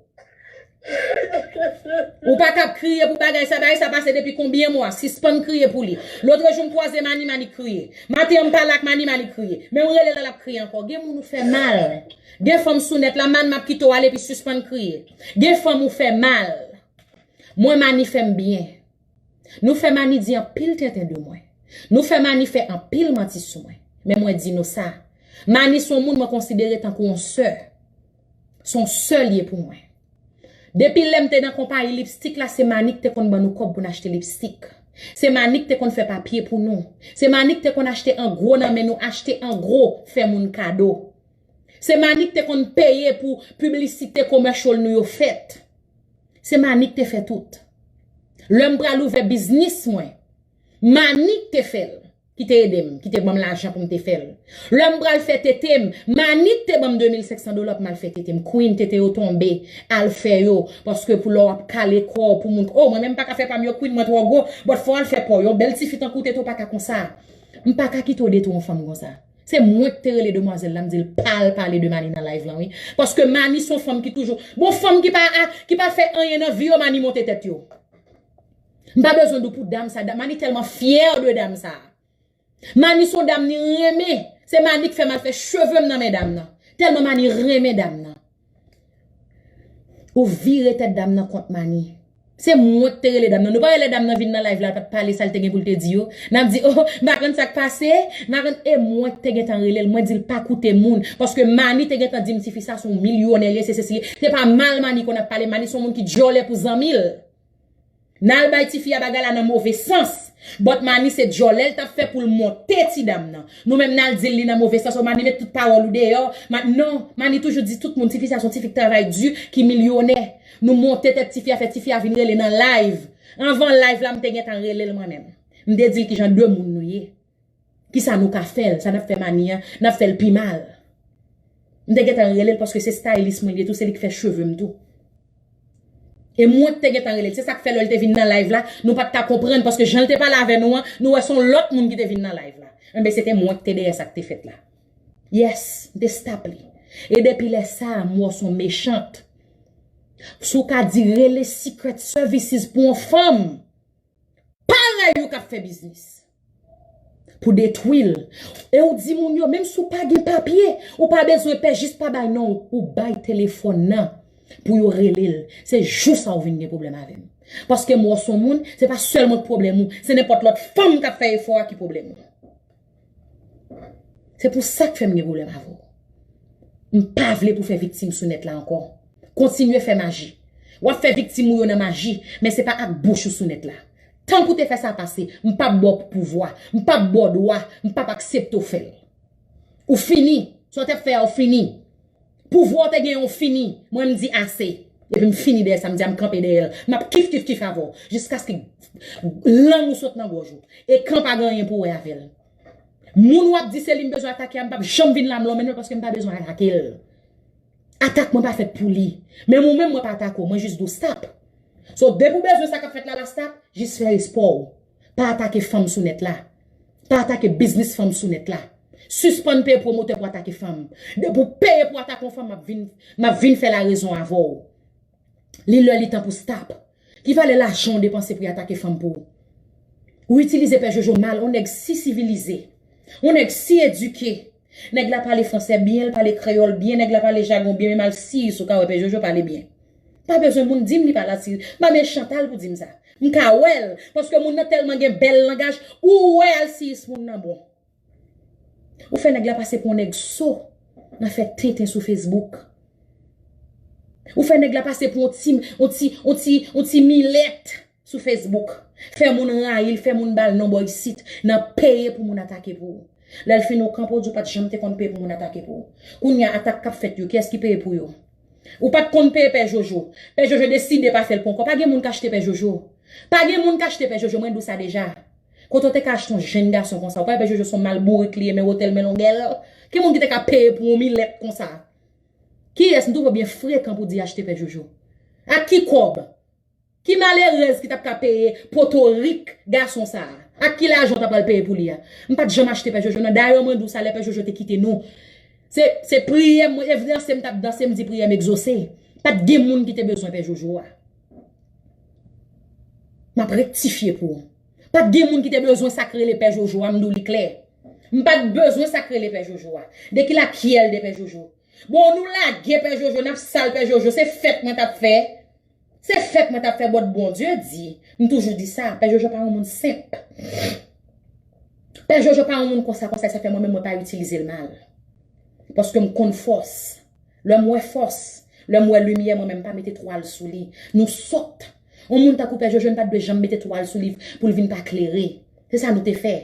Ou pa t ap kriye pou bagay sa, bagay sa pase depi konbyen mwa, sispann kriye pou li. Lotrejou m kwaze Mani, Mani kriye. Maten an m pale ak Mani, Mani kriye. Men m rele l, l ap kriye ankò. Gen moun ou fè mal. Gen fanm sou nèt la, Mani m ap kite w ale epi sispann kriye. Gen fanm ou fè mal. Mwen Mani fè m byen. Nou fè Mani di anpil tenten de mwen. Nou fè Mani fè anpil manti sou mwen. Men mwen di nou sa. Mani se yon moun mwen konsidere tankou yon sè. Se yon sè l ye pou mwen. Depi lè m te nan konpayi lipstik la, se Mani k te konn ban nou kòb pou n achte lipstik. Se Mani k te konn fè papye pou nou. Se Mani k te konn achte an gwo nan men nou, achte an gwo, fè moun kado. Se Mani k te konn peye pou piblisite commercial nou yo fèt. Se Mani k te fè tout. Lè m pral ouvè biznis mwen, Mani k te fè l, ki te ede m, ki te ban m lajan pou m te fè l. Lè m pral fè tete m, Mani k te ban m de mil senk san dola pou m al fè tete m. Queen, tete yo tonbe, al fè yo, paske pou lè w ap kale kò w pou moun, oh, mwen menm m pa ka fè pa m yo, Queen, mwen twò gwo, but fò w al fè pa w yo, bèl tifi tankou w tete w pa ka konsa. M pa ka kite w detwi yon fanm konsa. Se mwen ki te rele demwazèl la, m di l pa al pale de Mani nan live lan, wi. Paske Mani se yon fanm ki toujou, bon, fanm ki pa, ki pa fè anyen nan vi yo, Mani monte tèt yo. M pa bezwen di w pou dam sa, dam, Mani tèlman fyè de dam sa. Mani se yon dam ni renmen. Se Mani ki fè m al fè cheve m nan men dam nan. Tèlman Mani renmen dam nan. Ou vire tèt dam nan kont Mani. Se mwen ki te rele dam nan. Nou pa rele dam nan vin nan live la, l pa t pale sa l te gen pou l te di yo. N ap di, oh, m pa konn sa k pase, m pa konn, e mwen ki te gentan rele l, mwen di l pa koute moun. Paske Mani te gentan di m tifi sa se yon milyonè li ye, se sesi li ye. Se pa mal Mani konn ap pale, Mani se yon moun ki djòlè pou zanmi l. N al bay tifi a bagay la nan move sans. But Mani se djòlè l t ap fè pou l monte ti dam nan. Nou menm n al di l li nan move sans, oh, Mani met tout pawòl ou deyò. Ma, non, Mani toujou di tout moun, tifi sa se yon tifi ki travay di, ki milyonè. Nou monte tèt tifi a, fè tifi a vin rele nan live. Anvan live la, m te gentan rele l mwen menm. M te di l kijan de moun nou ye. Kisa nou ka fè l, sa n ap fè Mani an, n ap fè l pi mal. M te gentan rele l paske se stylist mwen li ye tou, se li k fè cheve m tou. E mwen ki te gentan rele l. Se sa k fè lè l te vin nan live la, nou pa t ka konprann paske jan l te pale avè nou an, nou wè se yon lòt moun ki te vin nan live la. Enben, se te mwen ki te dèyè sa k te fèt la. Yes, m te stop li. E depi lè sa a, m wè w se yon mechant. Si w ka di rele Secret Services pou yon fanm, parèy ou k ap fè biznis pou detwi l. E ou di moun yo, menm si w pa gen papye, ou pa bezwen pè, jis pa bay non w, ou bay telefòn nan pou yo rele l. Se jou sa a ou vin gen pwoblèm avè m. Paske m wè w se yon moun, se pa sèl mwen k pwoblèm ou, se nenpòt lòt fanm k ap fè efò a ki pwoblèm ou. Se pou sa k fè m gen pwoblèm avè w. M pa vle pou fè viktim sou nèt la ankò. Kontinye fè maji. W ap fè viktim ou yo nan maji, men se pa ak bouch ou sou nèt la. Tank ou te fè sa pase, m p ap ba w pouvwa, m p ap ba w dwa, m p ap aksepte w fè l. Ou fini. Sa w t ap fè a, ou fini. Pouvwa w te genyen, ou fini. Mwen, m di ase. Epi m fini dèyè sa, m di a m kanpe dèyè l. M ap kif, kif, kif avè w. Jiskaske lang ou sot nan gòj ou. E kan pa gen anyen pou wè avè l. Moun w ap di se li m bezwen atake a, m p ap janm vin la m lonmen non l paske m pa bezwen atake l. Atak mwen pa fèt pou li. Menm ou menm mwen pa atake w, mwen jis di w stop. So, depi w bezwen sa k ap fèt la la stop, jis fè espò w. Pa atake fanm sou nèt la. Pa atake biznis fanm sou nèt la. Sispann peye pwomotè pou atake fanm. Depi w peye pou atake yon fanm, m ap vin, m ap vin fè larezon avè w. Li lè li tan pou stop. Ki valè lajan w depanse pou y atake fanm pou ou? Ou itilize Pè Jojo mal, yon nèg si sivilize, yon nèg si edike. Nèg la pale fransè byen, l pale kreyòl byen, nèg la pale jagon byen, men mal si sou ka wè Pè Jojo pale byen. Pa bezwen moun di m li pale al si, m pa mechan al pou di m sa. M ka wè l, paske moun nan tèlman gen bèl langaj, ou wè al si moun nan bon. Ou fè nèg la pase pou yon nèg so nan fè tenten sou Facebook. Ou fè nèg la pase pou yon ti, yon ti, yon ti, yon ti milèt sou Facebook. Fè moun rayi l, fè moun ba l non bò isit, nan peye pou moun atake pou ou. Lè l fin ou kanpe, ou di ou pa t janm te konn peye pou moun atake pou ou. Kounye a, atak k ap fèt yo, kiyès ki peye pou yo? Ou pa t konn peye Pè Jojo. Pè Jojo deside pa fè l pou ankò. Pa gen moun k achte Pè Jojo. Pa gen moun k achte Pè Jojo, mwen di w sa deja. Kote w te ka achte yon jenn gason konsa? Ou pa wè Pè Jojo se yon mal bourik li ye, men wotè l, men longè l. Ki moun ki te ka peye pou yon milèt konsa? Kiyès? M twouve w byen frekan pou di achte Pè Jojo. Ak ki kòb? Ki malerèz ki t ap ka peye potorik gason sa a? Ak ki lajan w ta pral peye pou li a? M pa t janm achte Pè Jojo, non. Dayè, mwen di w sa, lè Pè Jojo te kite nou, se, se priyè m, evidanse m t ap danse, m di priyè m egzose. Pa t gen moun ki te bezwen Pè Jojo a. M ap rektifye pou ou. Pa t gen moun ki te bezwen sa k rele Pè Jojo a, m di w li klè. M pa t bezwen sa k rele Pè Jojo a. De ki lakyèl de Pè Jojo? Bon, nou lage Pè Jojo, n ap sal Pè Jojo, se fèt mwen t ap fè. Se fèt mwen t ap fè, but Bondye di, m toujou di sa, Pè Jojo pa yon moun senp. Pè Jojo pa yon moun konsa, konsa, sa fè mwen menm mwen pa itilize l mal. Paske m konn fòs. Lè m wè fòs, lè m wè limyè, mwen menm m pa mete twal sou li. Nou sòt. Yon moun tankou Pè Jojo, n pa t dwe janm mete twal sou li pou l vin pa klere. Se sa nou te fè.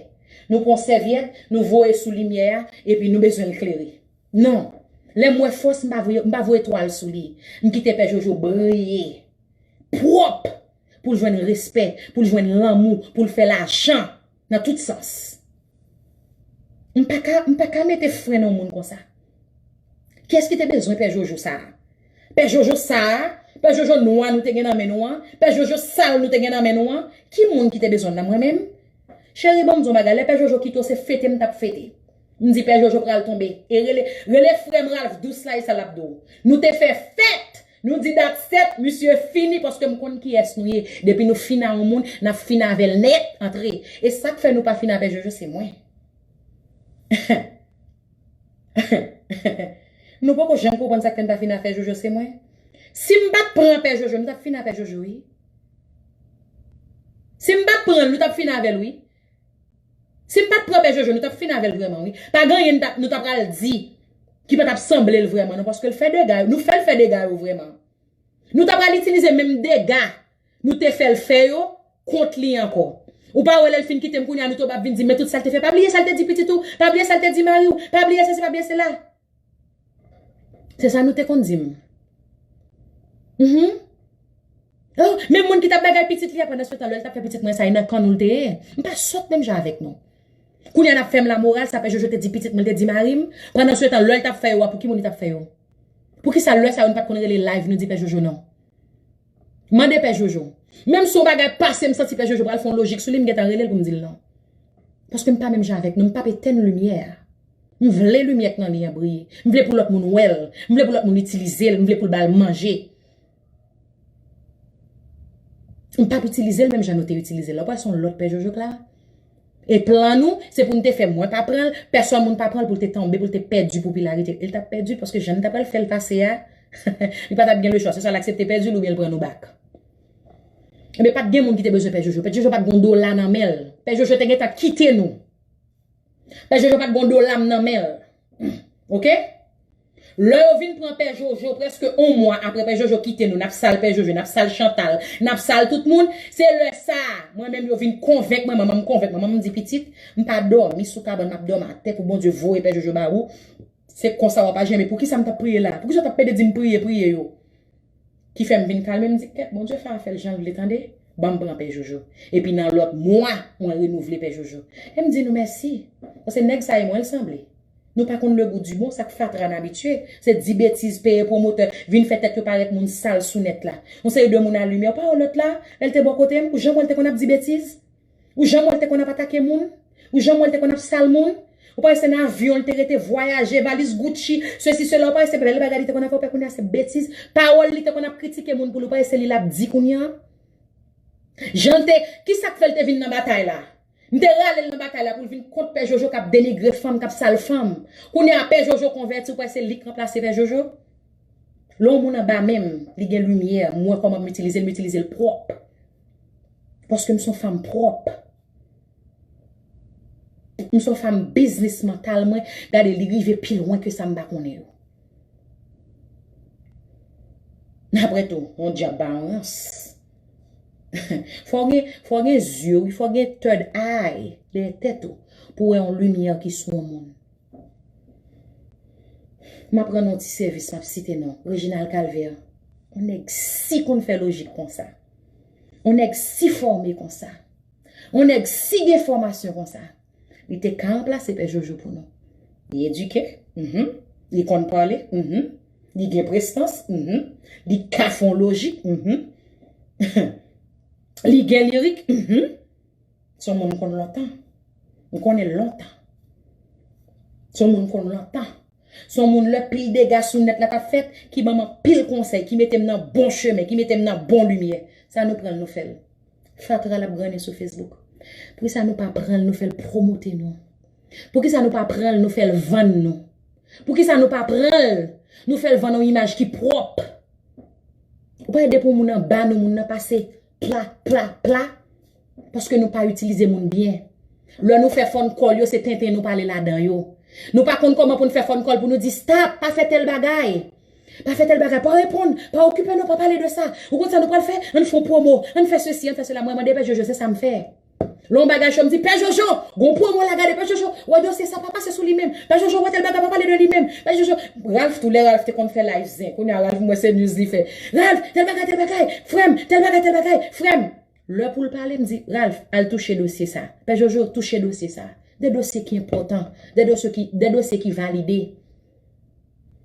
Nou pran sèvyèt, nou voye sou limyè a, epi nou bezwen l klere. Non. Lè m wè fòs, m pa voye, m pa voye twal sou li. M kite Pè Jojo briye. Pwòp! Pou l jwenn respè, pou l jwenn lanmou, pou l fè lajan nan tout sans. M pa ka, m pa ka mete fren nan yon moun konsa. Kiyès ki te bezwen Pè Jojo sa a? Pè Jojo sa a? Pè Jojo nwa nou te gen nan men nou an? Pè Jojo sal nou te gen nan men nou an? Ki moun ki te bezwen l la, mwen menm? Cheri, ban m di w yon bagay, lè Pè Jojo kite w, se fete m t ap fete. M di Pè Jojo pral tonbe. E rele, rele frè m Ralph Dous la, e sa l ap di w. Nou te fè fèt! Nou di dat sèt, misye fini, paske m konn kiyès nou ye. Depi nou fini a yon moun, n ap fini avè l nèt, antre. E sa k fè nou pa fini a Pè Jojo, se mwen. Nou poko janm konprann sa k fè n pa fini a Pè Jojo, se mwen. Si m pa t pran Pè Jojo, nou t ap fin a Pè Jojo, wi. Si m pa t pran l, nou t ap fin avè l, wi. Si m pa t pran Pè Jojo, nou t ap fin avè l vrèman, wi. Pa gen anyen nou t ap, nou t ap pral di ki pa t ap sanble l vrèman, non, paske l fè dega yo. Nou fè l fè dega yo vrèman. Nou ta pral itilize menm dega nou te fè l fè yo kont li ankò. Ou pa wè lè l fin kite m kounye a, nou tou ap vin di, men tout sa l te fè, pa bliye sa l te di pitit ou, pa bliye sa l te di mari w, pa bliye sesi, pa bliye sela. Se sa nou te konn di m. Mhm. Oh, men moun ki t ap bagay pitit li a, pandan se tan, lè l t ap fè pitit mwen sa, e nan kannou l te ye. M pa sòt menm jan avèk nou. Kounye a n ap fè m lamoral, sa Pè Jojo te di pitit mwen, l te di mari m. Pandan se tan, lè l t ap fè yo a, pou ki moun li t ap fè yo? Poukisa lè sa yo nou pa t konn rele live nou di Pè Jojo non? Mande Pè Jojo. Menm si yon bagay pase, m santi Pè Jojo pral fè yon lojik sou li, m gentan rele l pou m di l non. Paske m pa menm jan avèk nou, m p ap etèn limyè a. M vle limyè k nan li an briye. M vle pou lòt moun wè l. M vle pou lòt moun itilize l. M vle pou l ba l manje. M p ap itilize l menm jan nou te itilize l la. Ou pral se yon lòt Pè Jojo k la. E plan nou, se pou n te fè mwen pa pran l, pèsòn moun pa pran l, pou l te tonbe, pou l te pèdi popilarite. E l t ap pèdi l, paske jan n ta pral fè l pase a, li pa t ap gen lechwa. Se swa l aksepte pèdi l oubyen l pran nou bak. Ebyen, pa t gen moun ki te bezwen Pè Jojo. Pè Jojo pa t gen yon dola nan men l. Pè Jojo te gentan kite nou. Pè Jojo pa t gen yon dola m nan men l. Oke? Lè yo vin pran Pè Jojo, prèske yon mwa apre Pè Jojo kite nou, n ap sal Pè Jojo, n ap sal Chantal, n ap sal tout moun, se lè sa a, mwen menm yo vin konvenk mwen, manman m konvenk mwen, manman m di, pitit, m pa dòmi sou kabann, m ap dòmi atè pou Bondye voye Pè Jojo ba ou. Se konsa w ap aji, men poukisa m t ap priye la? Poukisa w t ap pede di m priye, priye yo? Ki fè m vin kalme, m di, kèt, Bondye fè afè l jan l vle, tande. Ban m pran Pè Jojo. Epi nan lòt mwa, mwen renouvle Pè Jojo. E m di nou mèsi. Paske nèg sa e mwen l sanble. Nou pa konn le goût du bon, sa k fatra n abitye. Se di betiz, peye pwomotè, vin fè tèt yo parèt moun sal sou nèt la. Yon seri de moun a limyè, ou pa wè lòt la, lè l te bò kote m, ou janm wè l te konn ap di betiz? Ou janm wè l te konn ap atake moun? Ou janm wè l te konn ap sal moun? Ou pa wè se nan avyon l te rete, vwayaje, valiz Gucci, sesi, sela, ou pa wè se bèl bagay li te konn ap fè, ou pè kounye a se betiz? Pawòl li te konn ap kritike moun pou li, ou pa wè se li l ap di kounye a? Jan l te, kisa k fè l te vin nan batay la? M te rale l nan batay la pou l vin kont Pè Jojo k ap denigre fanm, k ap sal fanm. Kounye a, Pè Jojo konvèti, ou pa wè se li k ranplase Pè Jojo? Lè yon moun anba men m, li gen limyè, m wè kòman m itilize l, m itilize l pwòp. Paske m se yon fanm pwòp. M se yon fanm biznis mantal mwen. Gade, li rive pi lwen ke sa m pa konnen yo. Apre tou, yon dyab ba yon rans. Fò w gen, fò w gen zye, wi, fò w gen third eye dèyè tèt ou pou wè yon limyè ki sou yon moun. M ap rann yon ti sèvis, m ap site non. Reginald Calvaire. Yon nèg si konn fè lojik konsa. Yon nèg si fòme konsa. Yon nèg si gen fòmasyon konsa. Li te ka ranplase Pè Jojo pou nou. Li edike, mhm. Li konn pale, mhm. Li gen prestans, mhm. Li ka fè yon lojik, mhm. Li gen lirik, mhm. Se yon moun m konn lontan. M konnen l lontan. Se yon moun m konn lontan. Se yon moun lè pil dega sou nèt la t ap fèt, ki ban m anpil konsèy, ki mete m nan bon chemen, ki mete m nan bon limyè. Sa nou pran l, nou fè l. Fatra l ap grannen sou Facebook. Poukisa nou pa pran l, nou fè l pwomote nou? Poukisa nou pa pran l, nou fè l vann nou? Poukisa nou pa pran l, nou fè l vann yon imaj ki pwòp? Ou pa wè depi yon moun anba nou, moun nan pase pla, pla, pla? Paske nou pa itilize moun byen. Lè nou fè phone call yo, se tenten nou pale ladan yo. Nou pa konn kòman pou n fè phone call pou nou di, stop, pa fè tèl bagay. Pa fè tèl bagay, pa reponn, pa okipe nou, pa pale de sa. Ou konn sa nou pral fè? Ann fè yon pwomo, ann fè sesi, ann fè sela. Mwen mande Pè Jojo, se sa m fè. Lè yon bagay cho, m di, Pè Jojo, gon pwomo la, gade, Pè Jojo, wè dosye sa, pa pase sou li menm. Pè Jojo, wè tèl bagay, pa pale de li menm. Pè Jojo, Ralph tou, lè Ralph te konn fè live zen, kounye a Ralph, m wè se news li fè. Ralph, tèl bagay, tèl bagay, frè m, tèl bagay, tèl bagay, frè m. Lè pou l pale, m di, Ralph, al touche dosye sa. Pè Jojo, touche dosye sa. De dosye ki enpòtan, de dosye ki, de dosye ki valide.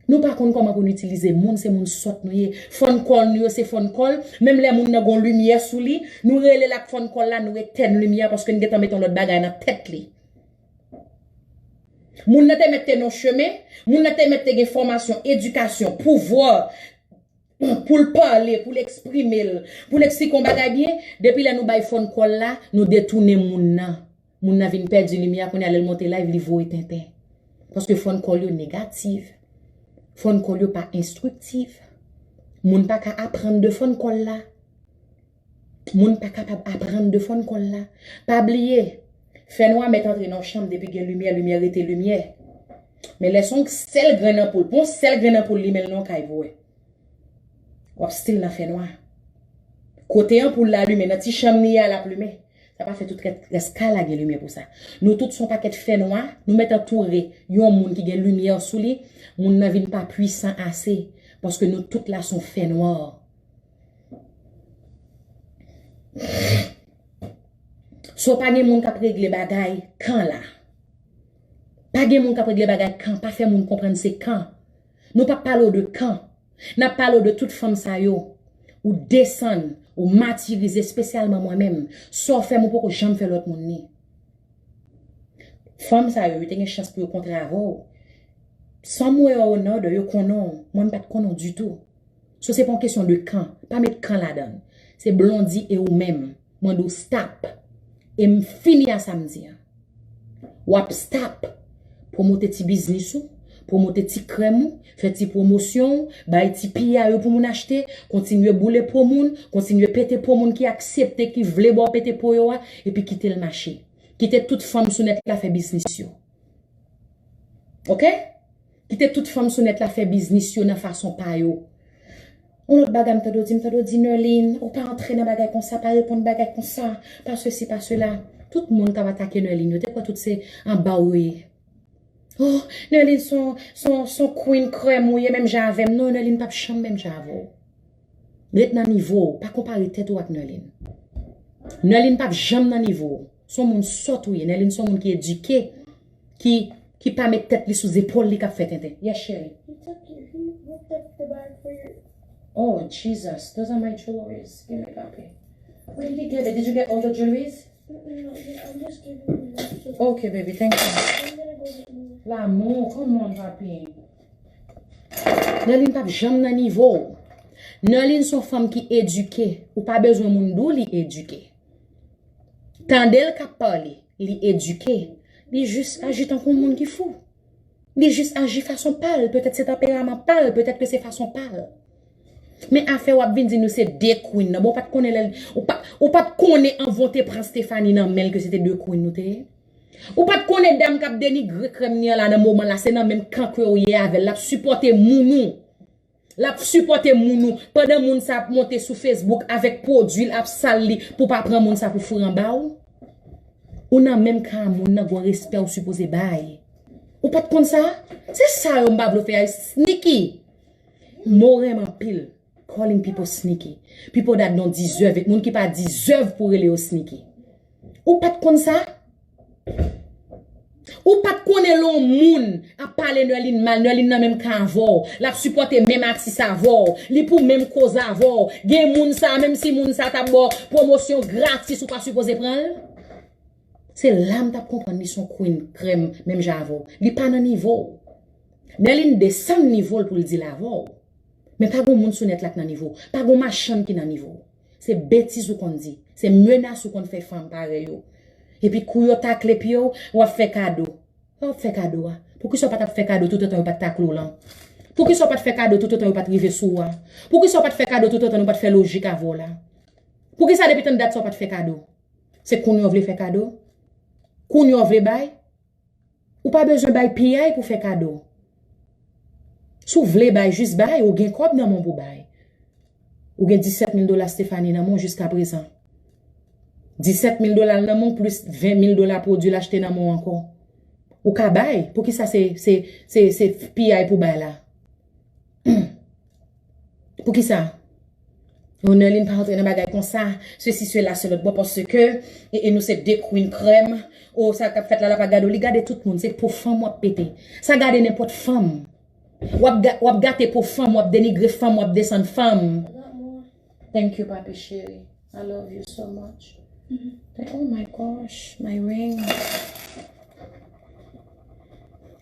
Nou pa konn kòman pou n itilize moun, se moun sòt nou ye. Phone call nou yo, se phone call. Menm lè moun nan gon limyè sou li, nou rele l ak phone call la, nou etèn limyè a paske n gentan mete yon lòt bagay nan tèt li. Moun nan te mèt te nan chemen, moun nan te mèt te gen fòmasyon, edikasyon, pouvwa, pou l pale, pou l eksprime l, pou l eksplike yon bagay byen, depi lè nou bay phone call la, nou detounen moun nan. Moun nan vin pèdi limyè, kounye a lè l monte live, li voye tenten. Paske phone call yo negatif. Phone call yo pa enstriktif. Moun pa ka aprann de fon kòl la. Moun pa kapab aprann de fon kòl la. Pa bliye, fènwa mèt antre nan yon chanm depi gen limyè, limyè rete limyè. Men lè se yon sèl grenn anpoul, pou yon sèl grenn anpoul limen l nan yon kay pou wè. W ap still nan fènwa. Kote anpoul la limen, nan ti chanm li ye a l ap limen. Sa pa fè tout rès, rès kay la gen limyè pou sa. Nou tout se yon pakèt fènwa, nou mèt antoure yon moun ki gen limyè sou li, moun nan vin pa pwisan ase, paske nou tout la se yon fènwa. So pa gen moun k ap regle bagay kan la. Pa gen moun k ap regle bagay kan, pa fè moun konprann se kan. Nou p ap pale w de kan. N ap pale w de tout fanm sa yo. Ou desann, ou matirize, espesyalman mwen menm. Sa w fè m, ou poko janm fè lòt moun ni. Fanm sa yo, yo te gen chans pou yo kontre avè w. Somewhere or another, yo konnen w. Mwen, m pa t konnen w ditou. So, se pa yon kesyon de kan. Pa met kan ladan l. Se Blondy e ou menm. Mwen di w stop. E m fini a sa m di an. W ap stop. Pwomote ti biznis ou, pwomote ti krèm ou, fè ti pwomosyon ou, bay ti piya yo pou moun achte, kontinye boule po moun, kontinye pete po moun ki aksepte, ki vle ba w pete po yo a, epi kite l mache. Kite tout fanm sou nèt la fè biznis yo. Oke? Kite tout fanm sou nèt la fè biznis yo nan fason pa yo. Yon lòt bagay m tande w di, m tande w di, Nerline, ou pa antre nan bagay konsa, pa reponn bagay konsa, pa sesi, pa sela. Tout moun k ap atake Nerline yo, te kwè tout se anba w yo ye. Oh, Nerline se yon, se yon, se yon queen krèm ou ye, menm jan avè m. Non, Nerline p ap janm menm jan avè w. Ret nan nivo w, pa konpare tèt ou ak Nerline. Nerline p ap janm nan nivo w. Se yon moun sòt ou ye. Nerline se yon moun ki edike, ki, ki pa met tèt li sou zepòl li k ap fè tenten. Yes, cheri. He took you, he ripped up the bag for you. Oh, Jesus. Those are my jewelries. Give me, papi. Where did he get it? Did you get all the jewelries? Mm-mm, not yet. I'm just giving you this. Okay, baby, thank you. I'm gonna go get more. L'amour, come on, papi. Nerline p ap janm nan nivo w. Nerline se yon fanm ki edike. Ou pa bezwen moun di w li edike. Tande l k ap pale, li edike. Li jis aji tankou yon moun ki fou. Li jis aji fason pa l, petèt se tanperaman pa l, petèt ke se fason pa l. Men afè w ap vin di nou se de queen nan. Bon, ou pa t konnen lè, ou pa, ou pa t konnen anvan w te pran Stephanie nan men l ke se te de queen nou te ye? Ou pa t konnen dam k ap denigre krèm ni an la nan moman la, se nan menm kan ke w ye avè l, l ap sipòte moun ou. L ap sipòte moun ou. Pandan moun sa ap monte sou Facebook avèk pwodui l, ap sal li pou pa pran moun sa pou foure anba w. Ou nan menm ka a moun nan, gon respè ou sipoze bay. Ou pa t konn sa? Se sa yo m pa vle w fè a, sneaky. Mo renmen anpil. Calling people sneaky. People that don't deserve it. Moun ki pa deserve pou rele yo sneaky. Ou pa t konn sa? Ou pa t konnen lè yon moun ap pale Nerline mal, Nerline nan menm ka avè w, l ap sipòte menm atis avè w, li pou menm koz avè w. Gen moun sa, menm si moun sa t ap ba w pwomosyon gratis, ou pa sipoze pran l. Se la m t ap konprann li se yon queen krèm menm jan avè w. Li pa nan nivo w. Nerline desann nivo l pou l di l avè w. Men pa gon moun sou nèt la k nan nivo w. Pa gon machann ki nan nivo w. Se betiz ou konn di. Se menas ou konn fè fanm parèy ou. Epi kou yo takle pye w, w ap fè kado. Sa w ap fè kado a? Poukisa w pa t ap fè kado toutotan yo pa t takle w lan? Poukisa w pa t fè kado toutotan yo pa t rive sou w a? Poukisa w pa t fè kado toutotan nou pa t fè lojik avè w la? Poukisa depi tann dat sa w pa t fè kado? Se kounye a w vle fè kado? Kounye a w vle bay? Ou pa bezwen bay piyay pou fè kado. Si w vle bay, jis bay, ou gen kòb nan men w pou bay. Ou gen disèt mil dola Stephanie nan men w jiskaprezan. Disèt mil dola l nan men w plis ven mil dola pwodui l achte nan men w ankò. Ou ka bay, poukisa se, se, se, se piyay pou bay la? Poukisa? Oh, Nerline pa antre nan bagay konsa, sesi, sela, se lòt bò, paske, e, e nou se de queen krèm. Oh, sa k ap fèt la, l ap gade w, li gade tout moun, se po fanm w ap pete. Sa gade nenpòt fanm. W ap ga-, w ap gate po fanm, w ap denigre fanm, w ap desann fanm. Thank you, papi cheri. I love you so much. Thank, oh my gosh, my ring.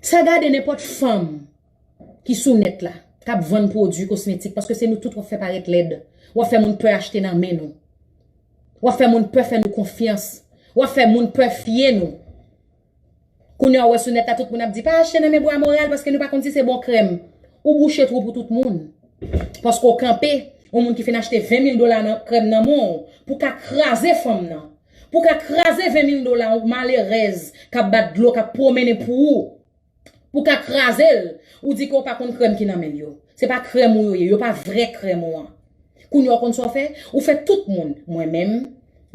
Sa gade nenpòt fanm ki sou nèt la, k ap vann pwodui kosmetik, paske se nou tout w ap fè parèt lèd. W ap fè moun pè achte nan men nou. W ap fè moun pè fè nou konfyans. W ap fè moun pè fye nou. Kounye a, w wè sou nèt la, tout moun ap di, pa achte nan men Bwa Moral, paske nou pa konn si se bon krèm. Ou bouche twou pou tout moun. Paske w kanpe, yon moun ki fin achte ven mil dola nan krèm nan men w, pou ka kraze fanm nan. Pou ka kraze ven mil dola yon malerèz k ap bat dlo, k ap pwomennen pou ou. Pou ka kraze l, ou di ke w pa konn krèm ki nan men l yo. Se pa krèm ou yo ye, yo pa vrè krèm ou an. Kounye a w konn sa w fè? Ou fè tout moun, mwen menm,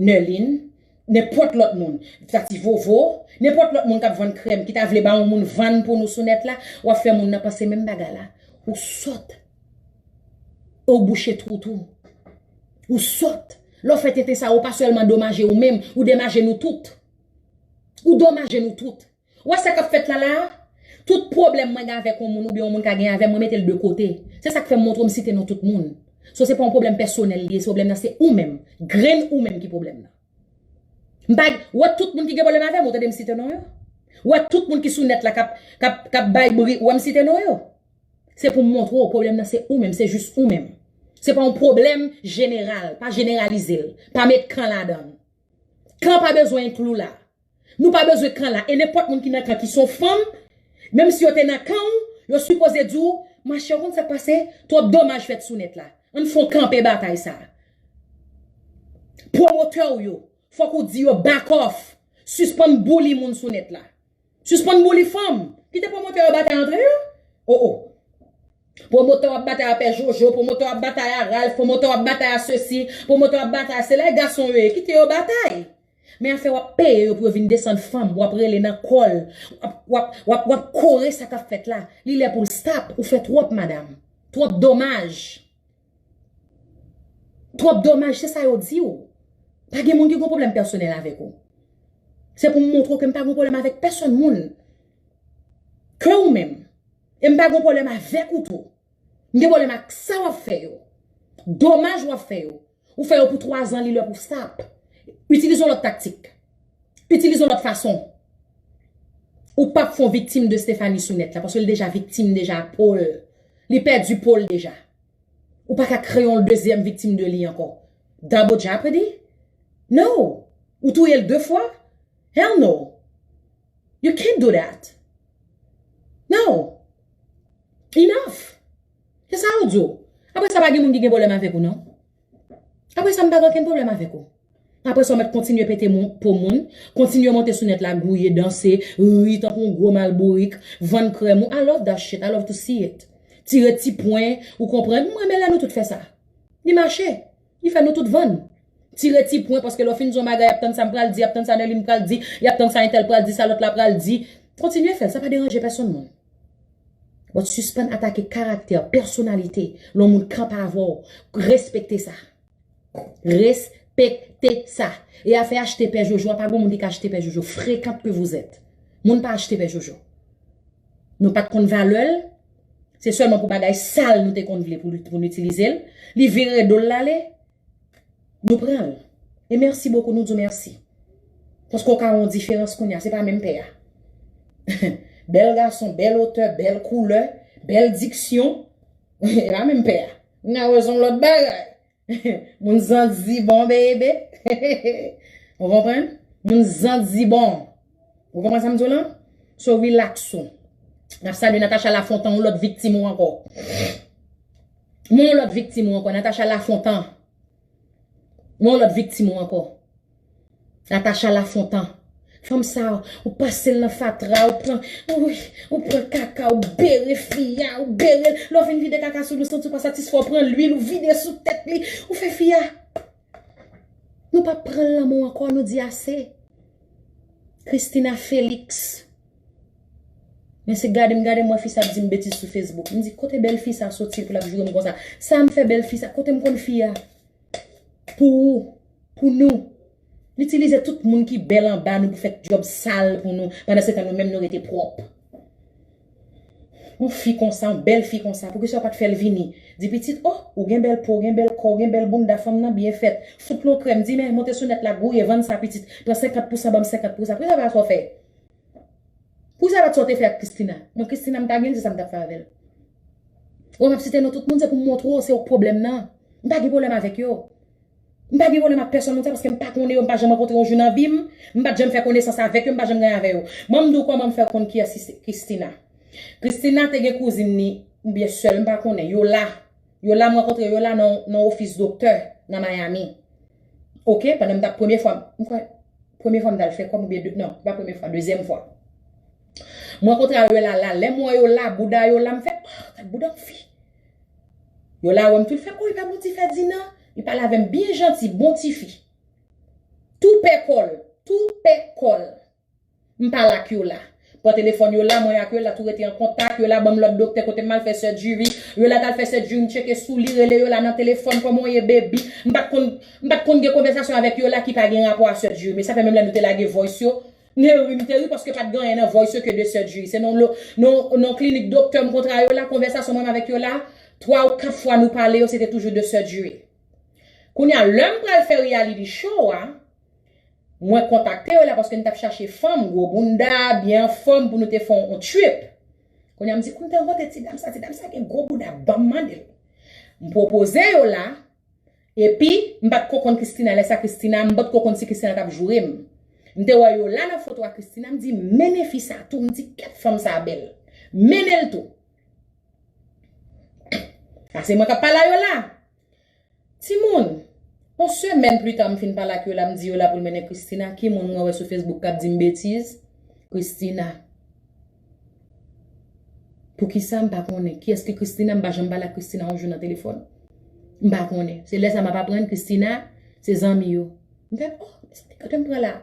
Nerline, nenpòt lòt moun, Tati Vovo, nenpòt lòt moun k ap vann krèm, ki ta vle ba yon moun vann pou nou sou nèt la, w ap fè moun nan panse menm bagay la. Ou sòt. Ou bouche twou twou. Ou sòt. Lè w fè tenten sa, ou pa sèlman domaje ou menm, ou domaje nou tout. Ou domaje nou tout. Ou wè sa k ap fèt la la a? Tout pwoblèm mwen gen avèk yon moun oubyen yon moun ka gen avè m, mwen mete l de kote. Se sa k fè m montre w m site non tout moun. So, se pa yon pwoblèm pèsonèl li ye, se pwoblèm nan se ou menm. Grenn ou menm ki pwoblèm nan. M pa, ou wè tout moun ki gen pwoblèm avè m, ou tande m site non yo? Ou wè tout moun ki sou nèt la k ap, k ap, k ap bay bri, ou wè m site non yo? Se pou m montre w, pwoblèm nan se ou menm, se jis ou menm. Se pa yon pwoblèm jeneral, pa jeneralize l, pa met kan ladan l. Kan pa bezwen enkli la. Nou pa bezwen kan la. E nenpòt moun ki nan kan ki se yon fanm, menm si yo te nan kan w, yo sipoze di w, machè, w konn sa k pase? Twòp domaj fèt sou nèt la. Ann fè w kanpe batay sa a. Pwomotè w yo, fòk ou di yo back off. Sispann bouli moun sou nèt la. Sispann bouli fanm. Kite pwomotè yo batay antre yo. O, o. Pwomotè w ap batay a Pè Jojo, pwomotè w ap batay a Ralph, pwomotè w ap batay a sesi, pwomotè w ap batay a sela, e gason yo ye, kite yo batay. Men afè w ap peye yo pou yo vin desann fanm, w ap rele nan kò l, w ap, w ap, w ap, w ap kore sa k ap fèt la. Li lè pou l stop, ou fè twòp, madanm. Twòp domaj. Twòp domaj, se sa yo di w. Pa gen moun ki gen pwoblèm pèsonèl avèk ou. Se pou m montre w ke m pa gen pwoblèm avèk pèsonn moun. Ke ou menm. E m pa gen pwoblèm avèk ou tou. M gen pwoblèm ak sa w ap fè yo. Domaj w ap fè yo. Ou fè yo pou twa zan, li lè pou stop. Itilize yon lòt taktik. Itilize yon lòt fason. Ou p ap fè yon viktim de Stephanie sou nèt la, paske l deja viktim deja po l. Li pèdi po l deja. Ou pa ka kreye yon dezyèm viktim de li ankò. Double jeopardy? No! Ou touye l de fwa? Hell no! You can't do that! No! Enough! Se sa yo di w. Apre sa, pa gen moun ki gen pwoblèm avèk ou, non. Apre sa, m pa gen okenn pwoblèm avèk ou. Apre sa, w mèt kontinye pete moun, po moun, kontinye monte sou nèt la, gouye, danse, ri tankou yon gwo malbourik, vann krèm ou. I love that shit. I love to see it. Tire ti pwen, ou konprann? M renmen lè nou tout fè sa. Li mache. Li fè nou tout vann. Tire ti pwen, paske lè w fin di yon bagay, y ap tann sa m pral di, y ap tann sa Nerline pral di, y ap tann sa entèl pral di, sa lòt la pral di. Kontinye fè l, sa pa deranje pèsonn moun. But sispann atake karaktè, pèsonalite, lè yon moun kanpe avè w. Respekte sa. Respekte sa. E afè achte pè Jojo a, pa gen moun ki ka achte pè Jojo. Fréquente que vous êtes. Moun pa achte pè Jojo. Nou pa t konn valè l. Se sèlman pou bagay sal nou te konn vle pou, pou nou itilize l. Li vire do l l ale. Nou pran l. E mèsi bokou, nou di w mèsi. Paske w ka wè yon diferans kounye a, se pa menm pè a. Bèl gason, bèl otè, bèl koulè, bèl diksyon. E pa menm pè a. N a wè se yon lòt bagay. Moun zanzibon, bebe. Ou konprann? Moun zanzibon. Ou konprann sa m di w lan? So relax ou. N ap salye Natacha Lafontan, yon lòt viktim ou ankò. Mwen yon lòt viktim ou ankò, Natacha Lafontan. Mwen yon lòt viktim ou ankò. Natacha Lafontan. Fanm sa, ou pase l nan fatra, ou pran, wi, ou pran kaka, ou bere fi a, ou bere l. Lè w fin vide kaka sou li, w santi w pa satisfè, w pran lwil, ou vide sou tèt li, ou fè fi a. Nou pa pran l lanmou ankò, nou di ase. Christina Félix. Men se gade m gade m wè fi sa ap di m betiz sou Facebook. M di, kote bèl fi sa soti pou l ap joure m konsa? Sa m fè bèl fi sa? Kote m konn fi a? Pou ou, pou nou. N itilize tout moun ki bèl anba nou pou fè djòb sal pou nou, pandan se tan nou menm nou rete pwòp. Yon fi konsa, yon bèl fi konsa, poukisa w pa t fè l vini? Di pitit, oh, ou gen bèl po, ou gen bèl kò, ou gen bèl bounda, fanm nan byen fèt. Fout l yon krèm, di men, monte sou nèt la, gouye, vann sa pitit, pran senkant pousan, ban m senkant pousan. Poukisa pa sa w fè? Poukisa pa t sa w te fè ak Christina? Mwen, Christina, m ta gen l, se sa m t ap fè avè l. Ou wè m ap site non tout moun, se pou m montre w, se yo k pwoblèm nan. M pa gen pwoblèm avèk yo. M pa gen pwoblèm ak pèsonn moun sa, paske m pa konnen yo, m pa janm rankontre yon jou nan vi m, m pa t janm fè konesans avèk yo, m pa janm gen avè yo. Ban m di w kòman m fè konn kiyès se Christina. Christina te gen kouzin ni, oubyen sè l, m pa konnen, yo la. Yola, m rankontre Yola nan, nan ofis doktè nan Miami. Oke, pandan m t ap premye fwa, m kwè, premye fwa m t al fè kò m oubyen de, non, pa premye fwa, dezyèm fwa. M rankontre Yola la, lè m wè Yola, bouda Yola, m fè, oh, gad bouda yon fi. Yola wè m tou, l fè, oh, li pa bon ti fè di nan. Li pale avè m byen janti, bon ti fi. Tou pè kò l, tou pè kò l. M pale ak Yola. Pran telefòn Yola, mwen ak Yola tou rete an kontak. Yola ban m lòt doktè kote m al fè surgery. Yola t al fè surgery, m tcheke sou li, rele Yola nan telefòn, kòman w ye, baby? M pa t konn, m pa t konn gen konvèsasyon avèk Yola ki pa gen rapò a surgery. Men sa fè menm lè nou te lage voice yo, m te ri, m te ri paske pa t gen anyen nan voice yo ke de surgery. Se nan, nan, nan klinik doktè m kontre a Yola, konvèsasyon mwen avèk Yola, twa ou kat fwa nou pale yo, se te toujou de surgery. Kounye a, lè m pral fè reality show a, mwen kontakte Yola paske m t ap chache fanm, gwo bounda, byen anfòm pou nou te fè yon trip. Kounye a, m di, kounye a, kote ti dam sa, ti dam sa gen gwo bounda, ban m mande l. M pwopoze Yola, epi m pa t ko konn Christina, lè sa Christina, m pa t ko konn si Christina t ap joure m. M te wè Yola nan foto a Christina, m di, mennen fi sa tou, m di, kèt fanm sa bèl. Mennen l tou. A se mwen k ap pale a Yola. Timoun, yon semèn pita, m fin pale ak Yola, m di Yola pou l mennen Christina. Ki moun mwen wè sou Facebook k ap di m betiz? Christina. Poukisa m pa konnen? Kiyès ki Christina? M pa janm pale ak Christina yon jou nan telefòn. M pa konnen. Se lè sa m ap aprann Christina, se zanmi yo. M fè, oh, men sa te kote m pran la.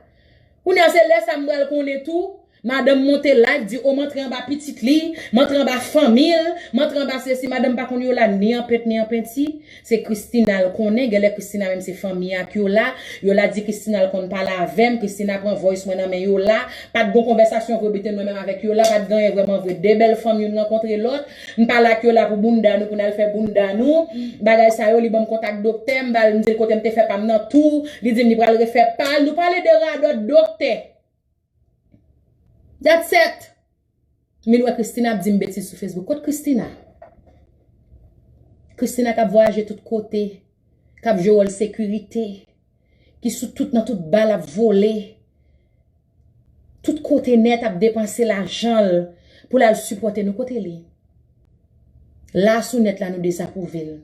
Kounye a, se lè sa m pral konnen tou, madanm monte live, di, o, m antre anba pitit li, m antre anba fanmi l, m antre anba sesi, madanm pa konn Yola ni an pent, ni an penti. Se Christina l konnen, genlè Christina menm se fanmi ak Yola. Yola di Christina l konn pale avè m, Christina pran voice mwen nan men Yola. Pa t gon konvèsasyon vre biten mwen menm avèk Yola, pa t gen anyen vrèman vre. De bèl fanm, youn rankontre lòt. M pale ak Yola pou bounda nou, pou n al fè bounda nou. Bagay sa yo, li ban m kontak doktè, m ba l, m di l kote m te fè pa m nan tou. Li di m li pral refè pa l. Nou pale de radòt doktè. That's it. M vin wè Christina ap di m betiz sou Facebook. Kot Christina? Christina k ap vwayaje tout kote, k ap jwe wòl sekirite, ki sou tout, nan tout ba l ap vole. Tout kote nèt ap depanse lajan l pou l al sipòte nou. Kote li? La sou nèt la nou dezapwouve l.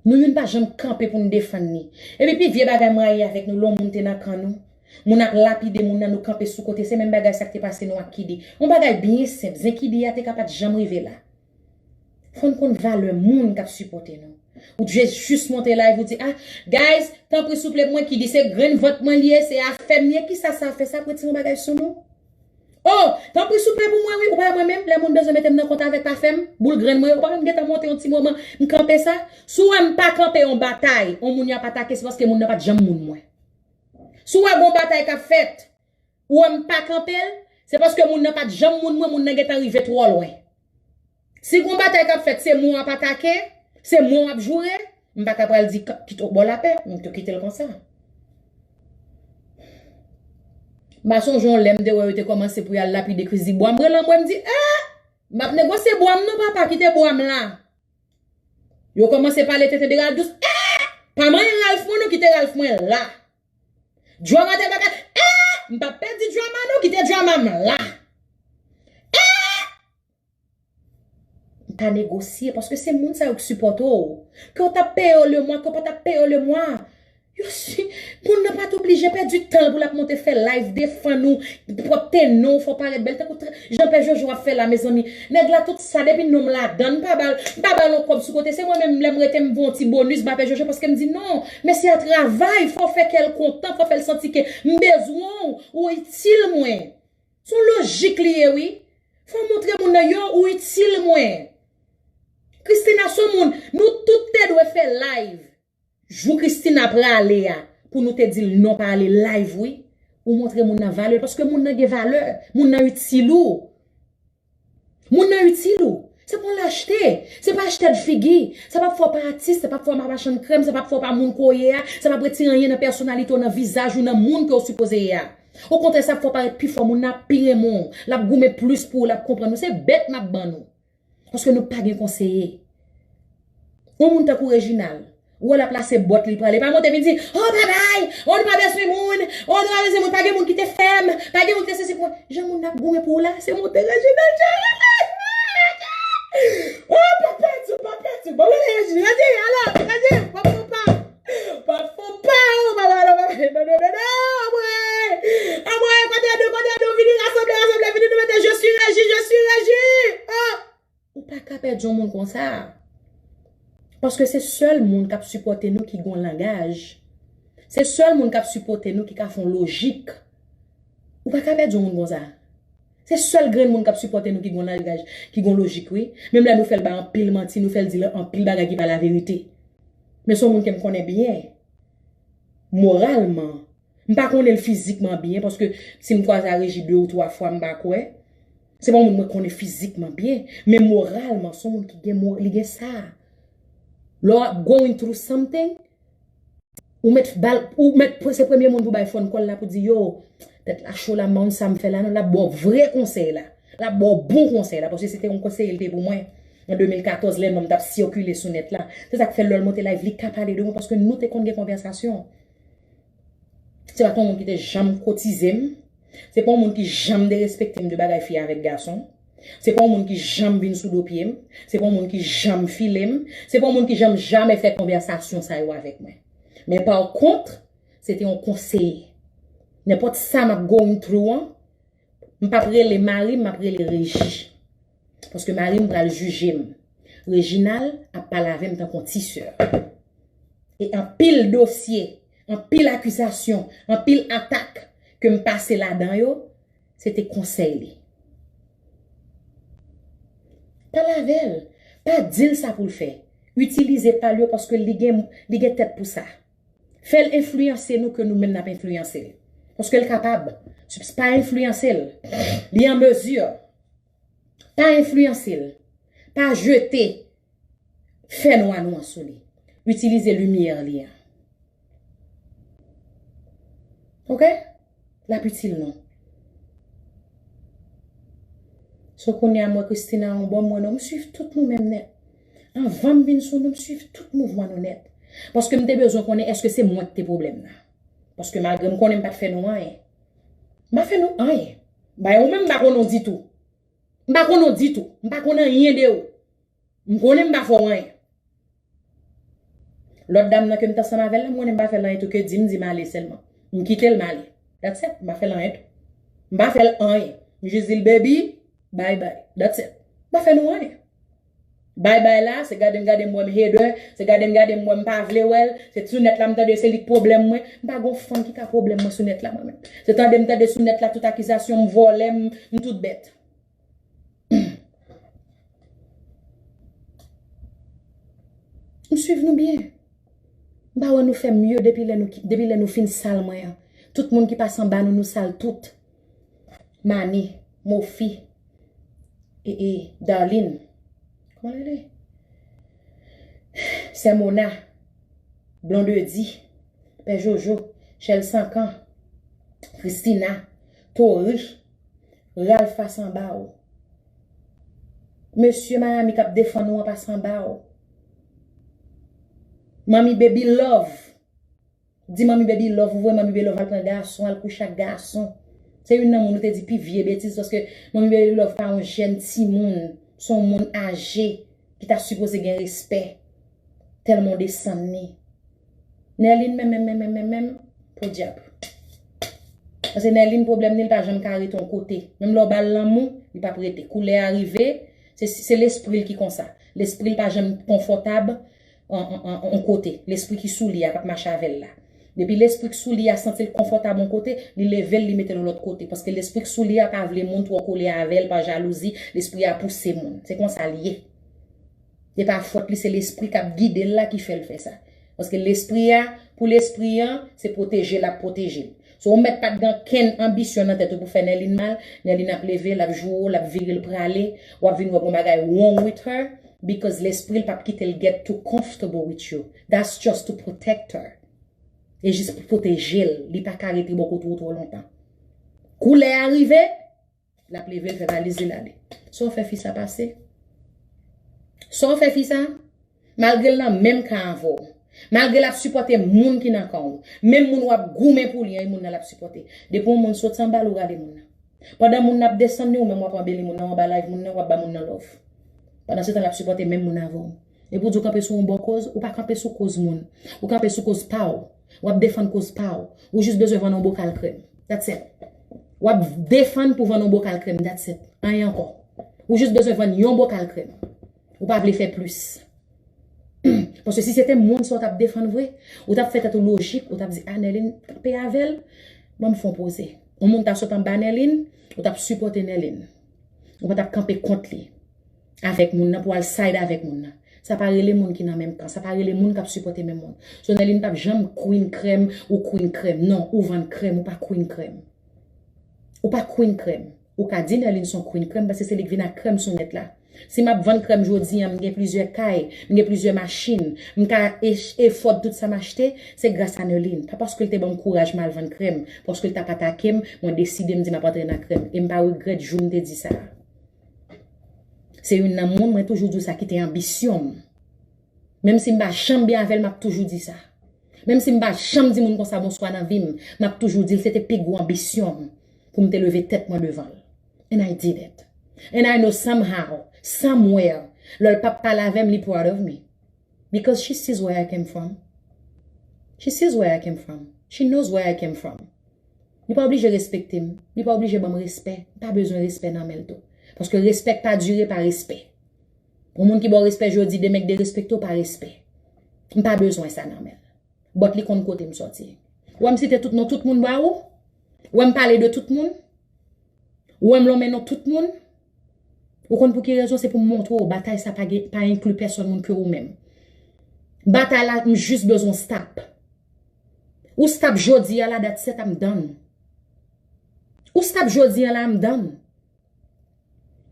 Nou youn pa janm kanpe pou n defann li. Epi pi vye bagay m rayi avèk nou, lè yon moun te nan kan nou, moun ap lapide moun nan, nou kanpe sou kote. Se menm bagay sa k te pase nou ak Kide. Yon bagay byen senp, zen Kide a te ka pa t janm rive la. Fò n konn valè moun k ap sipòte nou. Ou jis, jis monte live, ou di, ah, guys, tanpri souple pou mwen, Kide se grenn vant mwen li ye, se afè m li ye, kisa sa fè sa, pou retire yon bagay sou nou? Oh, tanpri souple pou mwen, wi, ou pa wè mwen menm, lè moun bezwen mete m nan kont avèk pafè m, boul grenn mwen yo, ou pa wè m gentan monte yon ti moman, m kanpe sa? Si w wè m pa kanpe yon batay, yon moun y ap atake, se paske moun nan pa t janm moun mwen. Si w wè gon batay k ap fèt, ou wè m pa kanpe l, se paske moun nan pa t janm moun mwen, moun nan gentan rive twò lwen. Si gon batay k ap fèt, se mwen w ap atake, se mwen w ap joure, m pa ka pral di, "K-, kite w bò lapè," m tou kite l konsa. M pa sonje yon lè m te wè yo te kòmanse pou y al lapide Chrisdy bwa m, rele anmwe m di, "Eh! M p ap negosye bwa m non, papa, kite bwa m la." Yo kòmanse pale tenten de Ralph Dous, "Eh! Pa manyen Ralph mwen non, kite Ralph mwen la." Drama te baka, "Eh! M p ap pèdi drama non, kite drama m la." Eh! M pa negosye, paske se moun sa yo k sipòte w. Ke w t ap peye yo lemwa, ke w pa t ap peye yo lemwa. Yo si, moun nan pa t oblije pèdi tan l pou l ap monte fè live, defann ou, pwòpte non w, fè w parèt bèl. Tankou tra-, jan Pè Jojo ap fè la, mezanmi. Nèg la, tout sa, depi non m ladan l, m pa ba l, m pa ba l yon kòb sou kote. Se mwen menm, lè m rete, m voye yon ti bonis ba Pè Jojo, paske m di, "Non, men se a travay, fò w fè kè l kontan, fò w fè l santi ke m bezwen w, ou itil mwen." Se yon lojik li ye, wi. Fò w montre moun nan, "Yo, ou itil mwen." Christina se yon moun, nou tout te dwe fè live. Jou Christina prale a, pou nou te di l non pa ale live, wi. Ou montre moun nan valè l, paske moun nan gen valè, moun nan itil ou. Moun nan itil ou. Se pa yon lachte, se pa achte de figi. Sa p ap fè w pa atis, sa p ap fè w pa machann krèm, sa p ap fè w pa moun ke w ye a, sa p ap retire anyen nan pèsonalite w, nan vizaj ou, nan moun ke w sipoze ye a. Okontrè, sa ap fè w parèt pi fò, moun nan ap pi renmen w, l ap goumen plis pou ou, l ap konprann ou. Se bèt m ap ban nou. Paske nou pa gen konseye. Yon moun tankou Reginald, ou wè l ap lase bòt li, l prale, pa monte vin di, "Oh, babay, oh, nou pa bezwen moun, oh, nou pa bezwen moun, pa gen moun ki te fè m, pa gen moun ki te sesi pou mwen." Jan moun nan ap goumen pou ou la, se monte Reginald Charles. Oh, papa Dye, papa Dye. Bon, Regi, Regi, alò, Regi, pòt fon pa. Pòt fon pa, oh, papa, non, papa, non, non, non, non, anmwey. Anmwey, kote nou, kote nou, vini rasanble, rasanble, vini nou mete, je suis Regi, je suis Regi. Ah. Ou pa ka pèdi yon moun konsa. Paske se sèl moun k ap sipòte nou ki gon langaj. Se sèl moun k ap sipòte nou ki ka fè yon lojik. Ou pa ka pèdi yon moun konsa. Se sèl grenn moun k ap sipòte nou ki gon langaj, ki gon lojik, wi. Menm lè nou fè l bay anpil manti, nou fè l di anpil bagay ki pa laverite. Men se yon moun ke m konnen byen. Moralman. M pa konnen l fizikman byen, paske si m kwaze a Regi de ou twa fwa, m pa kwè. Se pa yon moun mwen konnen fizikman byen, men moralman, se yon moun ki gen, mo- li gen sa. Lè w ap going through something, ou mèt bal, ou mèt, se premye moun pou bay phone call la pou di, yo, tèt la cho la, m pa konn sa m fè la, non, l ap ba w vrè konsèy la. L ap ba w bon konsèy la, paske se te yon konseye l te pou mwen. An de mil katòz, lè nonm t ap sikile sou nèt la. Se sa k fè lè l monte live, li ka pale de mwen, paske nou te konn gen konvèsasyon. Se pa t yon moun ki te janm kotize m. Se pa yon moun ki janm derespekte m de bagay fi avèk gason. Se pa yon moun ki janm vin sou do pye m. Se pa yon moun ki janm file m. Se pa yon moun ki janm jamè fè konvèsasyon sa yo avèk mwen. Men pa kont, se te yon konseye. Nenpòt sa m ap going through an, m p ap rele mari m, m ap rele Regi. Paske mari m pral jije m. Reginald ap pale avè m tankou yon ti sè. E anpil dosye, anpil akizasyon, anpil atak ke m pase ladan yo, se te konsèy li. Pale avè l. Pa di l sa pou l fè. Itilize pa l yo paske li gen, li gen tèt pou sa. Fè l enfliyanse nou ke nou menm n ap enfliyanse l. Paske l kapab. Pa enfliyanse l. Li an mezi. Pa enfliyanse l. Pa jete fè nwa nou an sou li. Itilize limyè li an. Oke? L ap itil nou. So kounye a m wè Christina yon bò m wè non, m swiv tout nou menm nèt. Anvan m vin sou nou, m swiv tout mouvman nou nèt. Paske m te bezwen konnen èske se mwen ki te pwoblèm nan. Paske malgre m konnen m pa t fè nou anyen. M pa fè nou anyen. Bay ou menm m pa konnen w ditou. M pa konnen w ditou. M pa konnen anyen de ou. M konnen m pa fè w anyen. Lòt dam nan ke m t ansanm avè l la, m konnen m pa fè l anyen tou ke di m, di m ale sèlman. M kite l, m ale. That's it. M pa fè l anyen tou. M pa fè l anyen. M jis di l, baby, bye bye. That's it. M pa fè nou anyen. Bye bye la, se gade m gade m wè m hater, se gade m gade m wè m pa vle wè l, se sou nèt la m tande se li k pwoblèm mwen. M pa gon fanm ki ka pwoblèm mwen sou nèt la mwen menm. Se tande m tande sou nèt la tout akizasyon, m vòlè, m, m tout bèt. M swiv nou byen. M pa wè nou fè mye depi lè nou, depi lè nou fin sal mwen an. Tout moun ki pase anba nou, nou sal tout. Mani, Mofi, e, e, Darline. Kòman l rele? Sè Mona, Blondedy, Pè Jojo, Chèl Sankan, Christina, Tori, Ralph pase anba w. Mesye Miami k ap defann ou an pase anba w. Manmi Baby Love. Di Manmi Baby Love, ou voye Manmi Baby Love al pran gason, al kouche ak gason. Se youn nan moun ou te di pi vye betiz, paske Manmi Baby Love pa yon jèn timoun, se yon moun aje ki ta sipoze gen respè. Tèlman w desann li. Nerline menm, menm, menm, menm, menm, menm, podyab. Paske Nerline pwoblèm li, li pa janm ka rete yon kote. Menm lè w ba l lanmou, li p ap rete. Koulè a rive, se, se lespri l ki konsa. Lespri l pa janm konfòtab yon, yon, yon, yon kote. Lespri ki sou li a k ap mache avè l la. Depi lespri k sou li a santi l konfòtab yon kote, li leve l, li mete l yon lòt kote. Paske lespri k sou li a pa vle moun twò kole avè l pa jalouzi, lespri a pouse moun. Se konsa l ye. E pa fòt li, se lespri k ap gide l la ki fè l fè sa. Paske lespri a, pou lespri an, se pwoteje l ap pwoteje l. So, ou mèt pa t gen okenn anbisyon nan tèt ou pou fè Nerline mal, Nerline ap leve, l ap joure w, l ap vire l prale, w ap vin wè gon bagay wrong with her, because lespri l p ap kite l get too comfortable with you. That's just to protect her. E jis pou pwoteje l, li pa ka rete bò kote w twò lontan. Koulè a rive, l ap leve, l fè valiz li, l ale. Sa w fè fi sa pase? Sa w fè fi sa? Malgre l nan menm kan avè w, malgre l ap sipòte moun ki nan kan w, menm moun w ap goumen pou li an, e moun nan l ap sipòte. Depi yon moun soti anba l, ou rale moun nan. Pandan moun nan ap desann li, ou menm w ap anbeli moun nan, w anba live moun nan, w ap ba moun nan love. Pandan se tan, l ap sipòte menm moun avè w. Epi w di w kanpe sou yon bò koz, ou pa kanpe sou koz moun. Ou kanpe sou koz pa w. W ap defann koz pa w. Ou jis bezwen vann yon bokal krèm. That's it. W ap defann pou vann yon bokal krèm. That's it. Anyen ankò. Ou jis bezwen vann yon bokal krèm. Ou pa vle fè plis. Paske si se te moun sa w t ap defann vre, ou t ap fè tèt ou lojik, ou t ap di, "A, Nerline, kanpe avè l, ban m fè yon poze." Yon moun ta sot anba Nerline, ou t ap sipòte Nerline. Ou pa t ap kanpe kont li avèk moun nan pou al side avèk moun nan. Sa pa rele moun ki nan menm kan. Sa pa rele moun k ap sipòte menm moun. So, Nerline p ap janm queen krèm ou queen krèm. Non, ou vann krèm, ou pa queen krèm. Ou pa queen krèm. Ou ka di Nerline se yon queen krèm paske se li k vin ak krèm sou nèt la. Si m ap vann krèm jodi a, m gen plizyè kay, m gen plizyè machin, m ka e- efòd tout sa m achte, se gras a Nerline. Pa paske l te ban m kouraj m al vann krèm, paske l t ap atake m, mwen deside m di m ap antre nan krèm. E m pa regrèt jou m te di sa a. Se youn nan moun, mwen toujou di w sa, ki te anbisyon m. Menm si m pa janm byen avè l, m ap toujou di sa. Menm si m pa janm di moun konsa bonswa nan vi m, m ap toujou di l se te pi gwo anbisyon m pou m te leve tèt mwen devan l. And I did it. And I know somehow, somewhere, lè l p ap pale avè m, li proud of me. Because she sees where I came from. She sees where I came from. She knows where I came from. Li pa oblije respekte m. Li pa oblije ban m respè. M pa bezwen respè nan men l tou. Paske respè k pa dire pa respè. Yon moun ki ba w respè jodi, demen k derespekte w pa respè. M pa bezwen sa nan men l. But li konn kote m sòti. Ou wè m site tout non tout moun ba ou? Ou wè m pale de tout moun? Ou wè m lonmen non tout moun? Ou konn pou ki rezon? Se pou m montre w batay sa pa gen, pa enkli pèsòn moun ke ou menm. Batay la, m jis bezwen stop. Ou stop jodi a la, that's it, I'm done. Ou stop jodi a la, I'm done.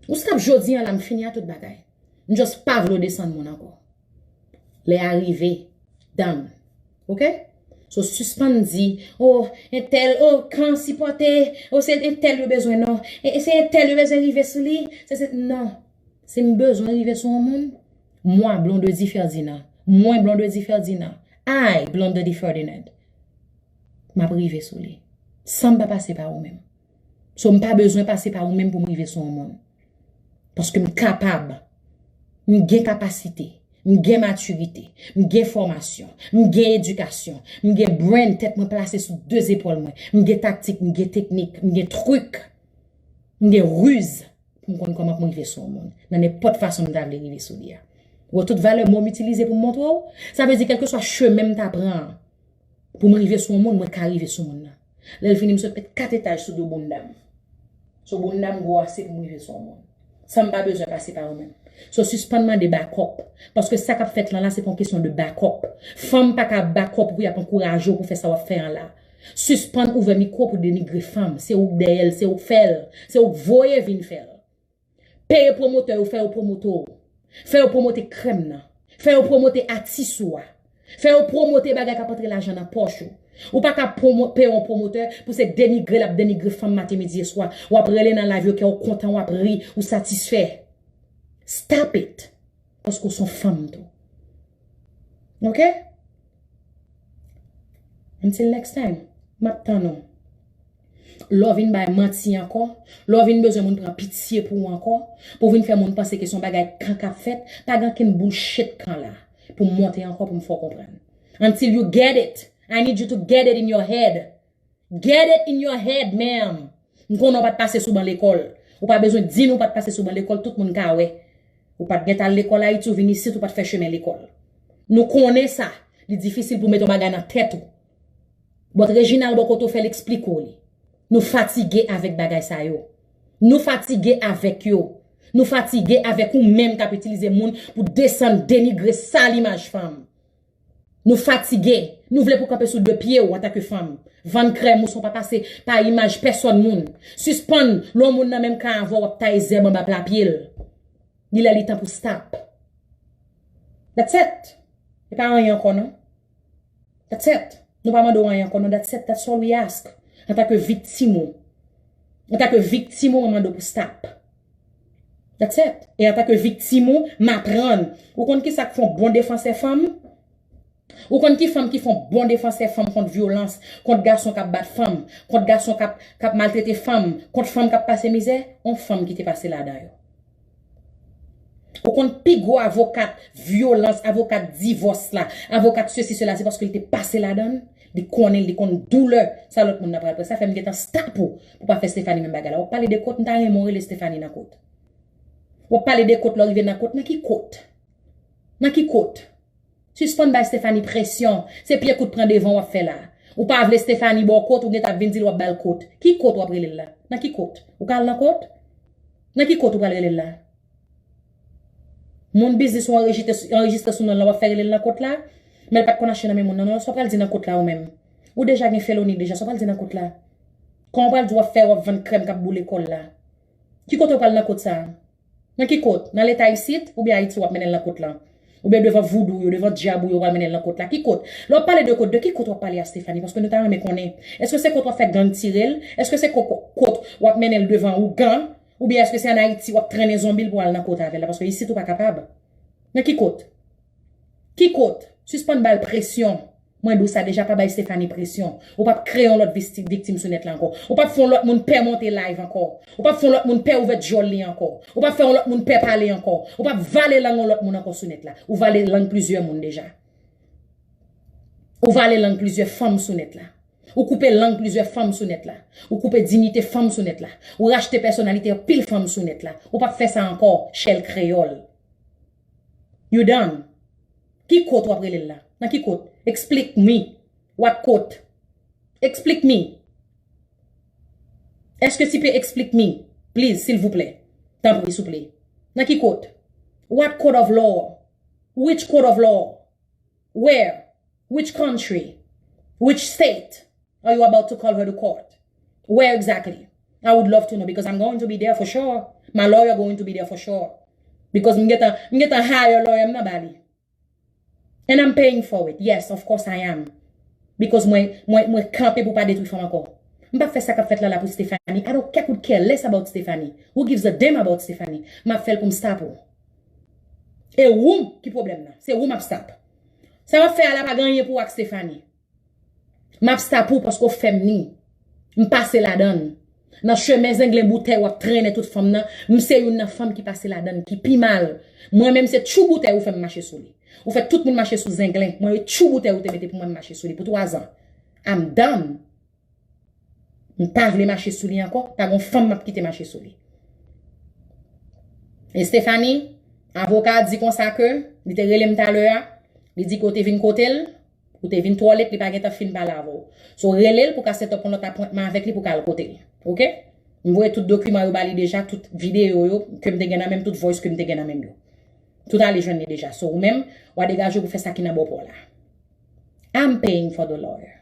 Ou stop jodi a la, m fini a tout bagay. M just pa vle w desann moun ankò. Lè a rive, done. Oke? So, sispann di, oh, entèl, oh, kan sipòte, oh, se entèl yo bezwen, non. E, e se entèl yo bezwen rive sou li. Se, se, non. Si m bezwen rive sou yon moun, mwen, Blondedy Ferdinand. Mwen, Blondedy Ferdinand. I, Blondedy Ferdinand. M ap rive sou li. San m pa pase pa ou menm. So, m pa bezwen pase pa ou menm pou m rive sou yon moun. Paske m kapab. M gen kapasite. M gen matirite. M gen fòmasyon. M gen edikasyon. M gen brain, tèt mwen plase sou de zepòl mwen. M gen taktik, m gen teknik, m gen trik. M gen riz pou m konn kòman pou m rive sou yon moun. Nan nenpòt fason m ta vle rive sou li a. Ou wè tout valè mo m itilize pou m montre w? Sa vle di, kèlkeswa chemen m ta pran an, pou m rive sou yon moun, mwen ka rive sou moun nan. Lè l fini, m sot met kat etaj sou do bounda m. So bounda m gwo ase pou m rive sou yon moun. San m pa bezwen pase pa ou menm. So sispann mande bakòp. Paske sa k ap fèt lan la, se pa yon kesyon de bakòp. Fanm pa ka bakòp ou pou y ap ankouraje w pou fè sa w ap fè an la. Sispann ouvè mikwo pou denigre fanm. Se ou k dèyè l, se ou k fè l, se ou k voye vin fè l. Peye pwomotè yo, fè yo pwomote w. Fè yo pwomote krèm nan. Fè yo pwomote atis ou a. Fè yo pwomote bagay k ap antre lajan nan pòch ou. Ou pa ka pwomo- peye yon pwomotè pou se denigre l ap denigre fanm maten, midi e swa. W ap rele nan live yo, kè w kontan, w ap ri, ou satisfè. Stop it. Paske w se yon fanm tou. Oke? Until next time, m ap tann ou. Lè w vin bay manti ankò, lè w vin bezwen moun pran pitye pou ou ankò, pou w vin fè moun panse ke se yon bagay kan k ap fèt, pa gen okenn bullshit kan la pou m monte ankò pou m fè w konprann. Until you get it, I need you to get it in your head. Get it in your head, ma'am. M konnen w pa t pase sou ban lekòl. Ou pa bezwen di nou w pa t pase sou ban lekòl, tout moun ka wè. Ou pa t gentan al lekòl Ayiti, ou vin isit, ou pa t fè chemen lekòl. Nou konnen sa. Li difisil pou mete yon bagay nan tèt ou. But Reginald bò kote w fè l eksplike w li. Nou fatige avèk bagay sa yo. Nou fatige avèk yo. Nou fatige avèk ou menm k ap itilize moun pou desann, denigre, sal imaj fanm. Nou fatige. Nou vle pou w kanpe sou de pye w antanke fanm. Vann krèm ou san w pa pase pa imaj pèsòn moun. Sispann, lè yon moun nan menm ka avè w, w ap taye zèb anba pla pye l. Li lè li tan pou stop. That's it. E pa anyen ankò non. That's it. Nou pa mande w anyen ankò non. That's it. That's all we ask. Antanke viktim ou. Antanke viktim ou, mwen mande w pou stop. That's it. E antanke viktim ou, m aprann. Ou konn ki sa k fè yon bon defansè fanm? Ou konn ki fanm ki fè yon bon defansè fanm kont vyolans, kont gason k ap bat fanm, kont gason k ap, k ap maltrete fanm, kont fanm k ap pase mizè? Yon fanm ki te pase ladan yo. Ou konn pi gwo avokat vyolans, avokat divòs la, avokat sesi sela, se paske li te pase ladan l. Li konnen, li konn doulè sa lòt moun nan pral pran. Sa fè m gentan stop ou pou pa fè Stephanie menm bagay la. W ap pale de kot, m ta renmen w rele Stephanie nan kot. W ap pale de kot lè w rive nan kot. Nan ki kot? Nan ki kot? Sispann bay Stephanie presyon. Se pye kout pran devan w ap fè la. Ou pa vle Stephanie ba w kot, ou gentan ap vin di l w ap ba l kot. Ki kot w ap rele l la? Nan ki kot? Ou ka al nan kot? Nan ki kot ou pral rele l la? Moun biznis ou anrejite- anrejistre sou non l la, w ap fè rele l nan kot la? Men l pa t konn achte nan men moun nan, non, sa w pral di nan kot la ou menm? Ou deja gen feloni deja, sa w pral di nan kot la? Kòman w pral di w ap fè, w ap vann krèm k ap boule kò l la? Ki kote w pral nan kot sa a? Nan ki kot? Nan leta isit? Oubyen Ayiti w ap mennen l nan kot la? Oubyen devan voudou yo, devan dyab ou yo, w pral mennen l nan kot la? Ki kot? Lè w ap pale de kot, de ki kot w ap pale a Stephanie? Paske nou ta renmen konnen. Èske se kot w ap fè gang tire l? Èske se ko- ko- kot w ap mennen l devan ougan? Oubyen èske se ann Ayiti w ap trennen zonbi l pou al nan kot avè l la? Paske isit ou pa kapab. Nan ki kot? Ki kot? Sispann ba l presyon. Mwen di w sa deja, pa bay Stephanie presyon. Ou p ap kreye yon lòt visti- viktim sou nèt la ankò. Ou p ap fè yon lòt moun pè monte live ankò. Ou p ap fè yon lòt moun pè ouvè djòl li ankò. Ou p ap fè yon lòt moun pè pale ankò. Ou p ap vale lang yon lòt moun ankò sou nèt la. Ou vale lang plizyè moun deja. Ou vale lang plizyè fanm sou nèt la. Ou koupe lang plizyè fanm sou nèt la. Ou koupe diyite fanm sou nèt la. Ou rachte pèsonalite anpil fanm sou nèt la. Ou p ap fè sa ankò, Shell Kreyòl. You done. Ki kot w ap rele l la? Nan ki kot? Explique me. What kot? Explique me. Èske ti pe explique me? Please, silvouplè. Tanpri, souple. Nan ki kot? What court of law? Which court of law? Where? Which country? Which state are you about to call her to court? Where exactly? I would love to know because I'm going to be there for sure. My lawyer going to be there for sure. Because m gentan, m gentan hire lawyer m nan ba li. And I'm paying for it. Yes, of course I am. Because mwen, mwen, mwen kanpe pou pa detwi fanm ankò. M p ap fè sa k ap fèt la la pou Stephanie. I don't care, could care less about Stephanie. Who gives a damn about Stephanie? M ap fè l pou m stop ou. E ou m ki pwoblèm nan. Se ou m ap stop. Sa w ap fè a la pa gen anyen pou w ak Stephanie. M ap stop ou paske w fè m ni. M pase ladan l. Nan chemen zenglen boutèy w ap trennen tout fanm nan, m se youn nan fanm ki pase ladan l, ki pi mal. Mwen menm se tchou boutèy ou fè m mache sou li. Ou fè tout moun mache sou zenglen. Mwen e tchou boutèy ou te mete pou mwen m mache sou li pou twa zan. I'm done. M pa vle mache sou li ankò, pa gon fanm m ap kite mache sou li. E Stephanie, avoka a di konsa ke li te rele m talè a, li di ke w te vin kote l, ou te vin twò let, li pa gentan fin pale avè w. So, rele l pou ka set up yon lòt apwentman avèk li pou ka al kote l. Oke? M voye tout dokiman yo ba li deja, tout videyo yo ke m te gen nan men m, tout voice ke m te gen nan men m yo. Tout ale jwenn li deja. So, ou menm, w a degaje w pou fè sa ki nan bò pa w la. I'm paying for the lawyer.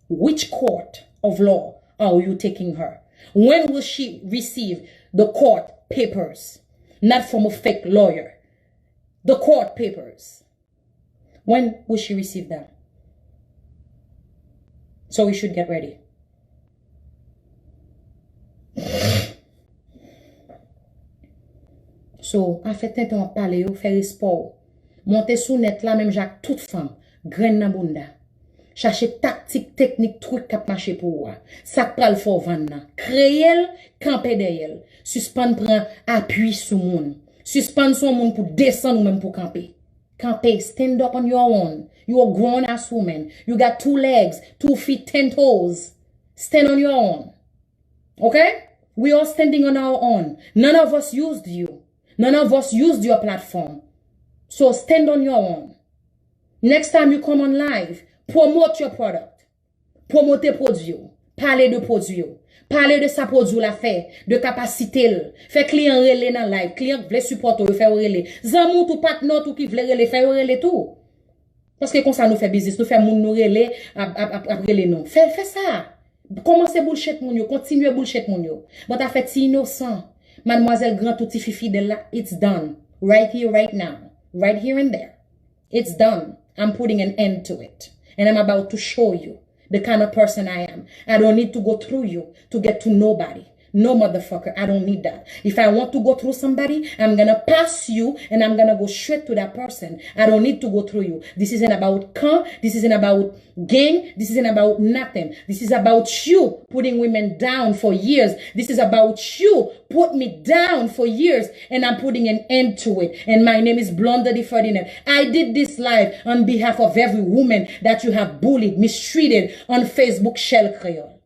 Which court of law are you taking her? When will she receive the court papers? Not from a fake lawyer. The court papers. When will she receive them? So we should get ready. So, afè tenten w ap pale yo, fè respè w. Monte sou nèt la menm jan ak tout fanm, grenn nan bounda. Chache taktik, teknik, trik k ap mache pou ou a. Sa k pral fè w vann nan. Kreye l, kanpe dèyè l. Sispann pran apui sou moun. Sispann se yon moun pou desann ou menm pou kanpe. Kanpe, stand up on your own. You a grown ass woman. You got two legs, two feet, ten toes. Stand on your own. Okay? We are standing on our own. None of us used you. None of us used your platform. So stand on your own. Next time you come on live, promote your product. Pwomote pwodui w. Pale de pwodui w. Pale de sa pwodui w la fè, de kapasite l. Fè kliyan rele nan live. Kliyan k vle sipòte w, yo fè yo rele. Zanmi w tou, patnè w tou ki vle rele, fè yo rele tou. Paske konsa nou fè biznis, nou fè moun nou rele, ap, ap, ap, ap rele nou. Fè, fè sa. Kòmanse bullshit moun yo, kontinye bullshit moun yo. Bon, afè ti inosan, madmwazèl gran tou, tifi fidèl la, it's done. Right here, right now. Right here and there. It's done. I'm putting an end to it. And I'm about to show you the kind of person I am. I don't need to go through you to get to nobody. No, motherfucker, I don't need that. If I want to go through somebody, I'm gonna pass you and I'm gonna go straight to that person. I don't need to go through you. This isn't about kan. This isn't about gang. This isn't about nothing. This is about you putting women down for years. This is about you put me down for years and I'm putting an end to it. And my name is Blondedy Ferdinand. I did this live on behalf of every woman that you have bullied, mistreated on Facebook, Shell Creole.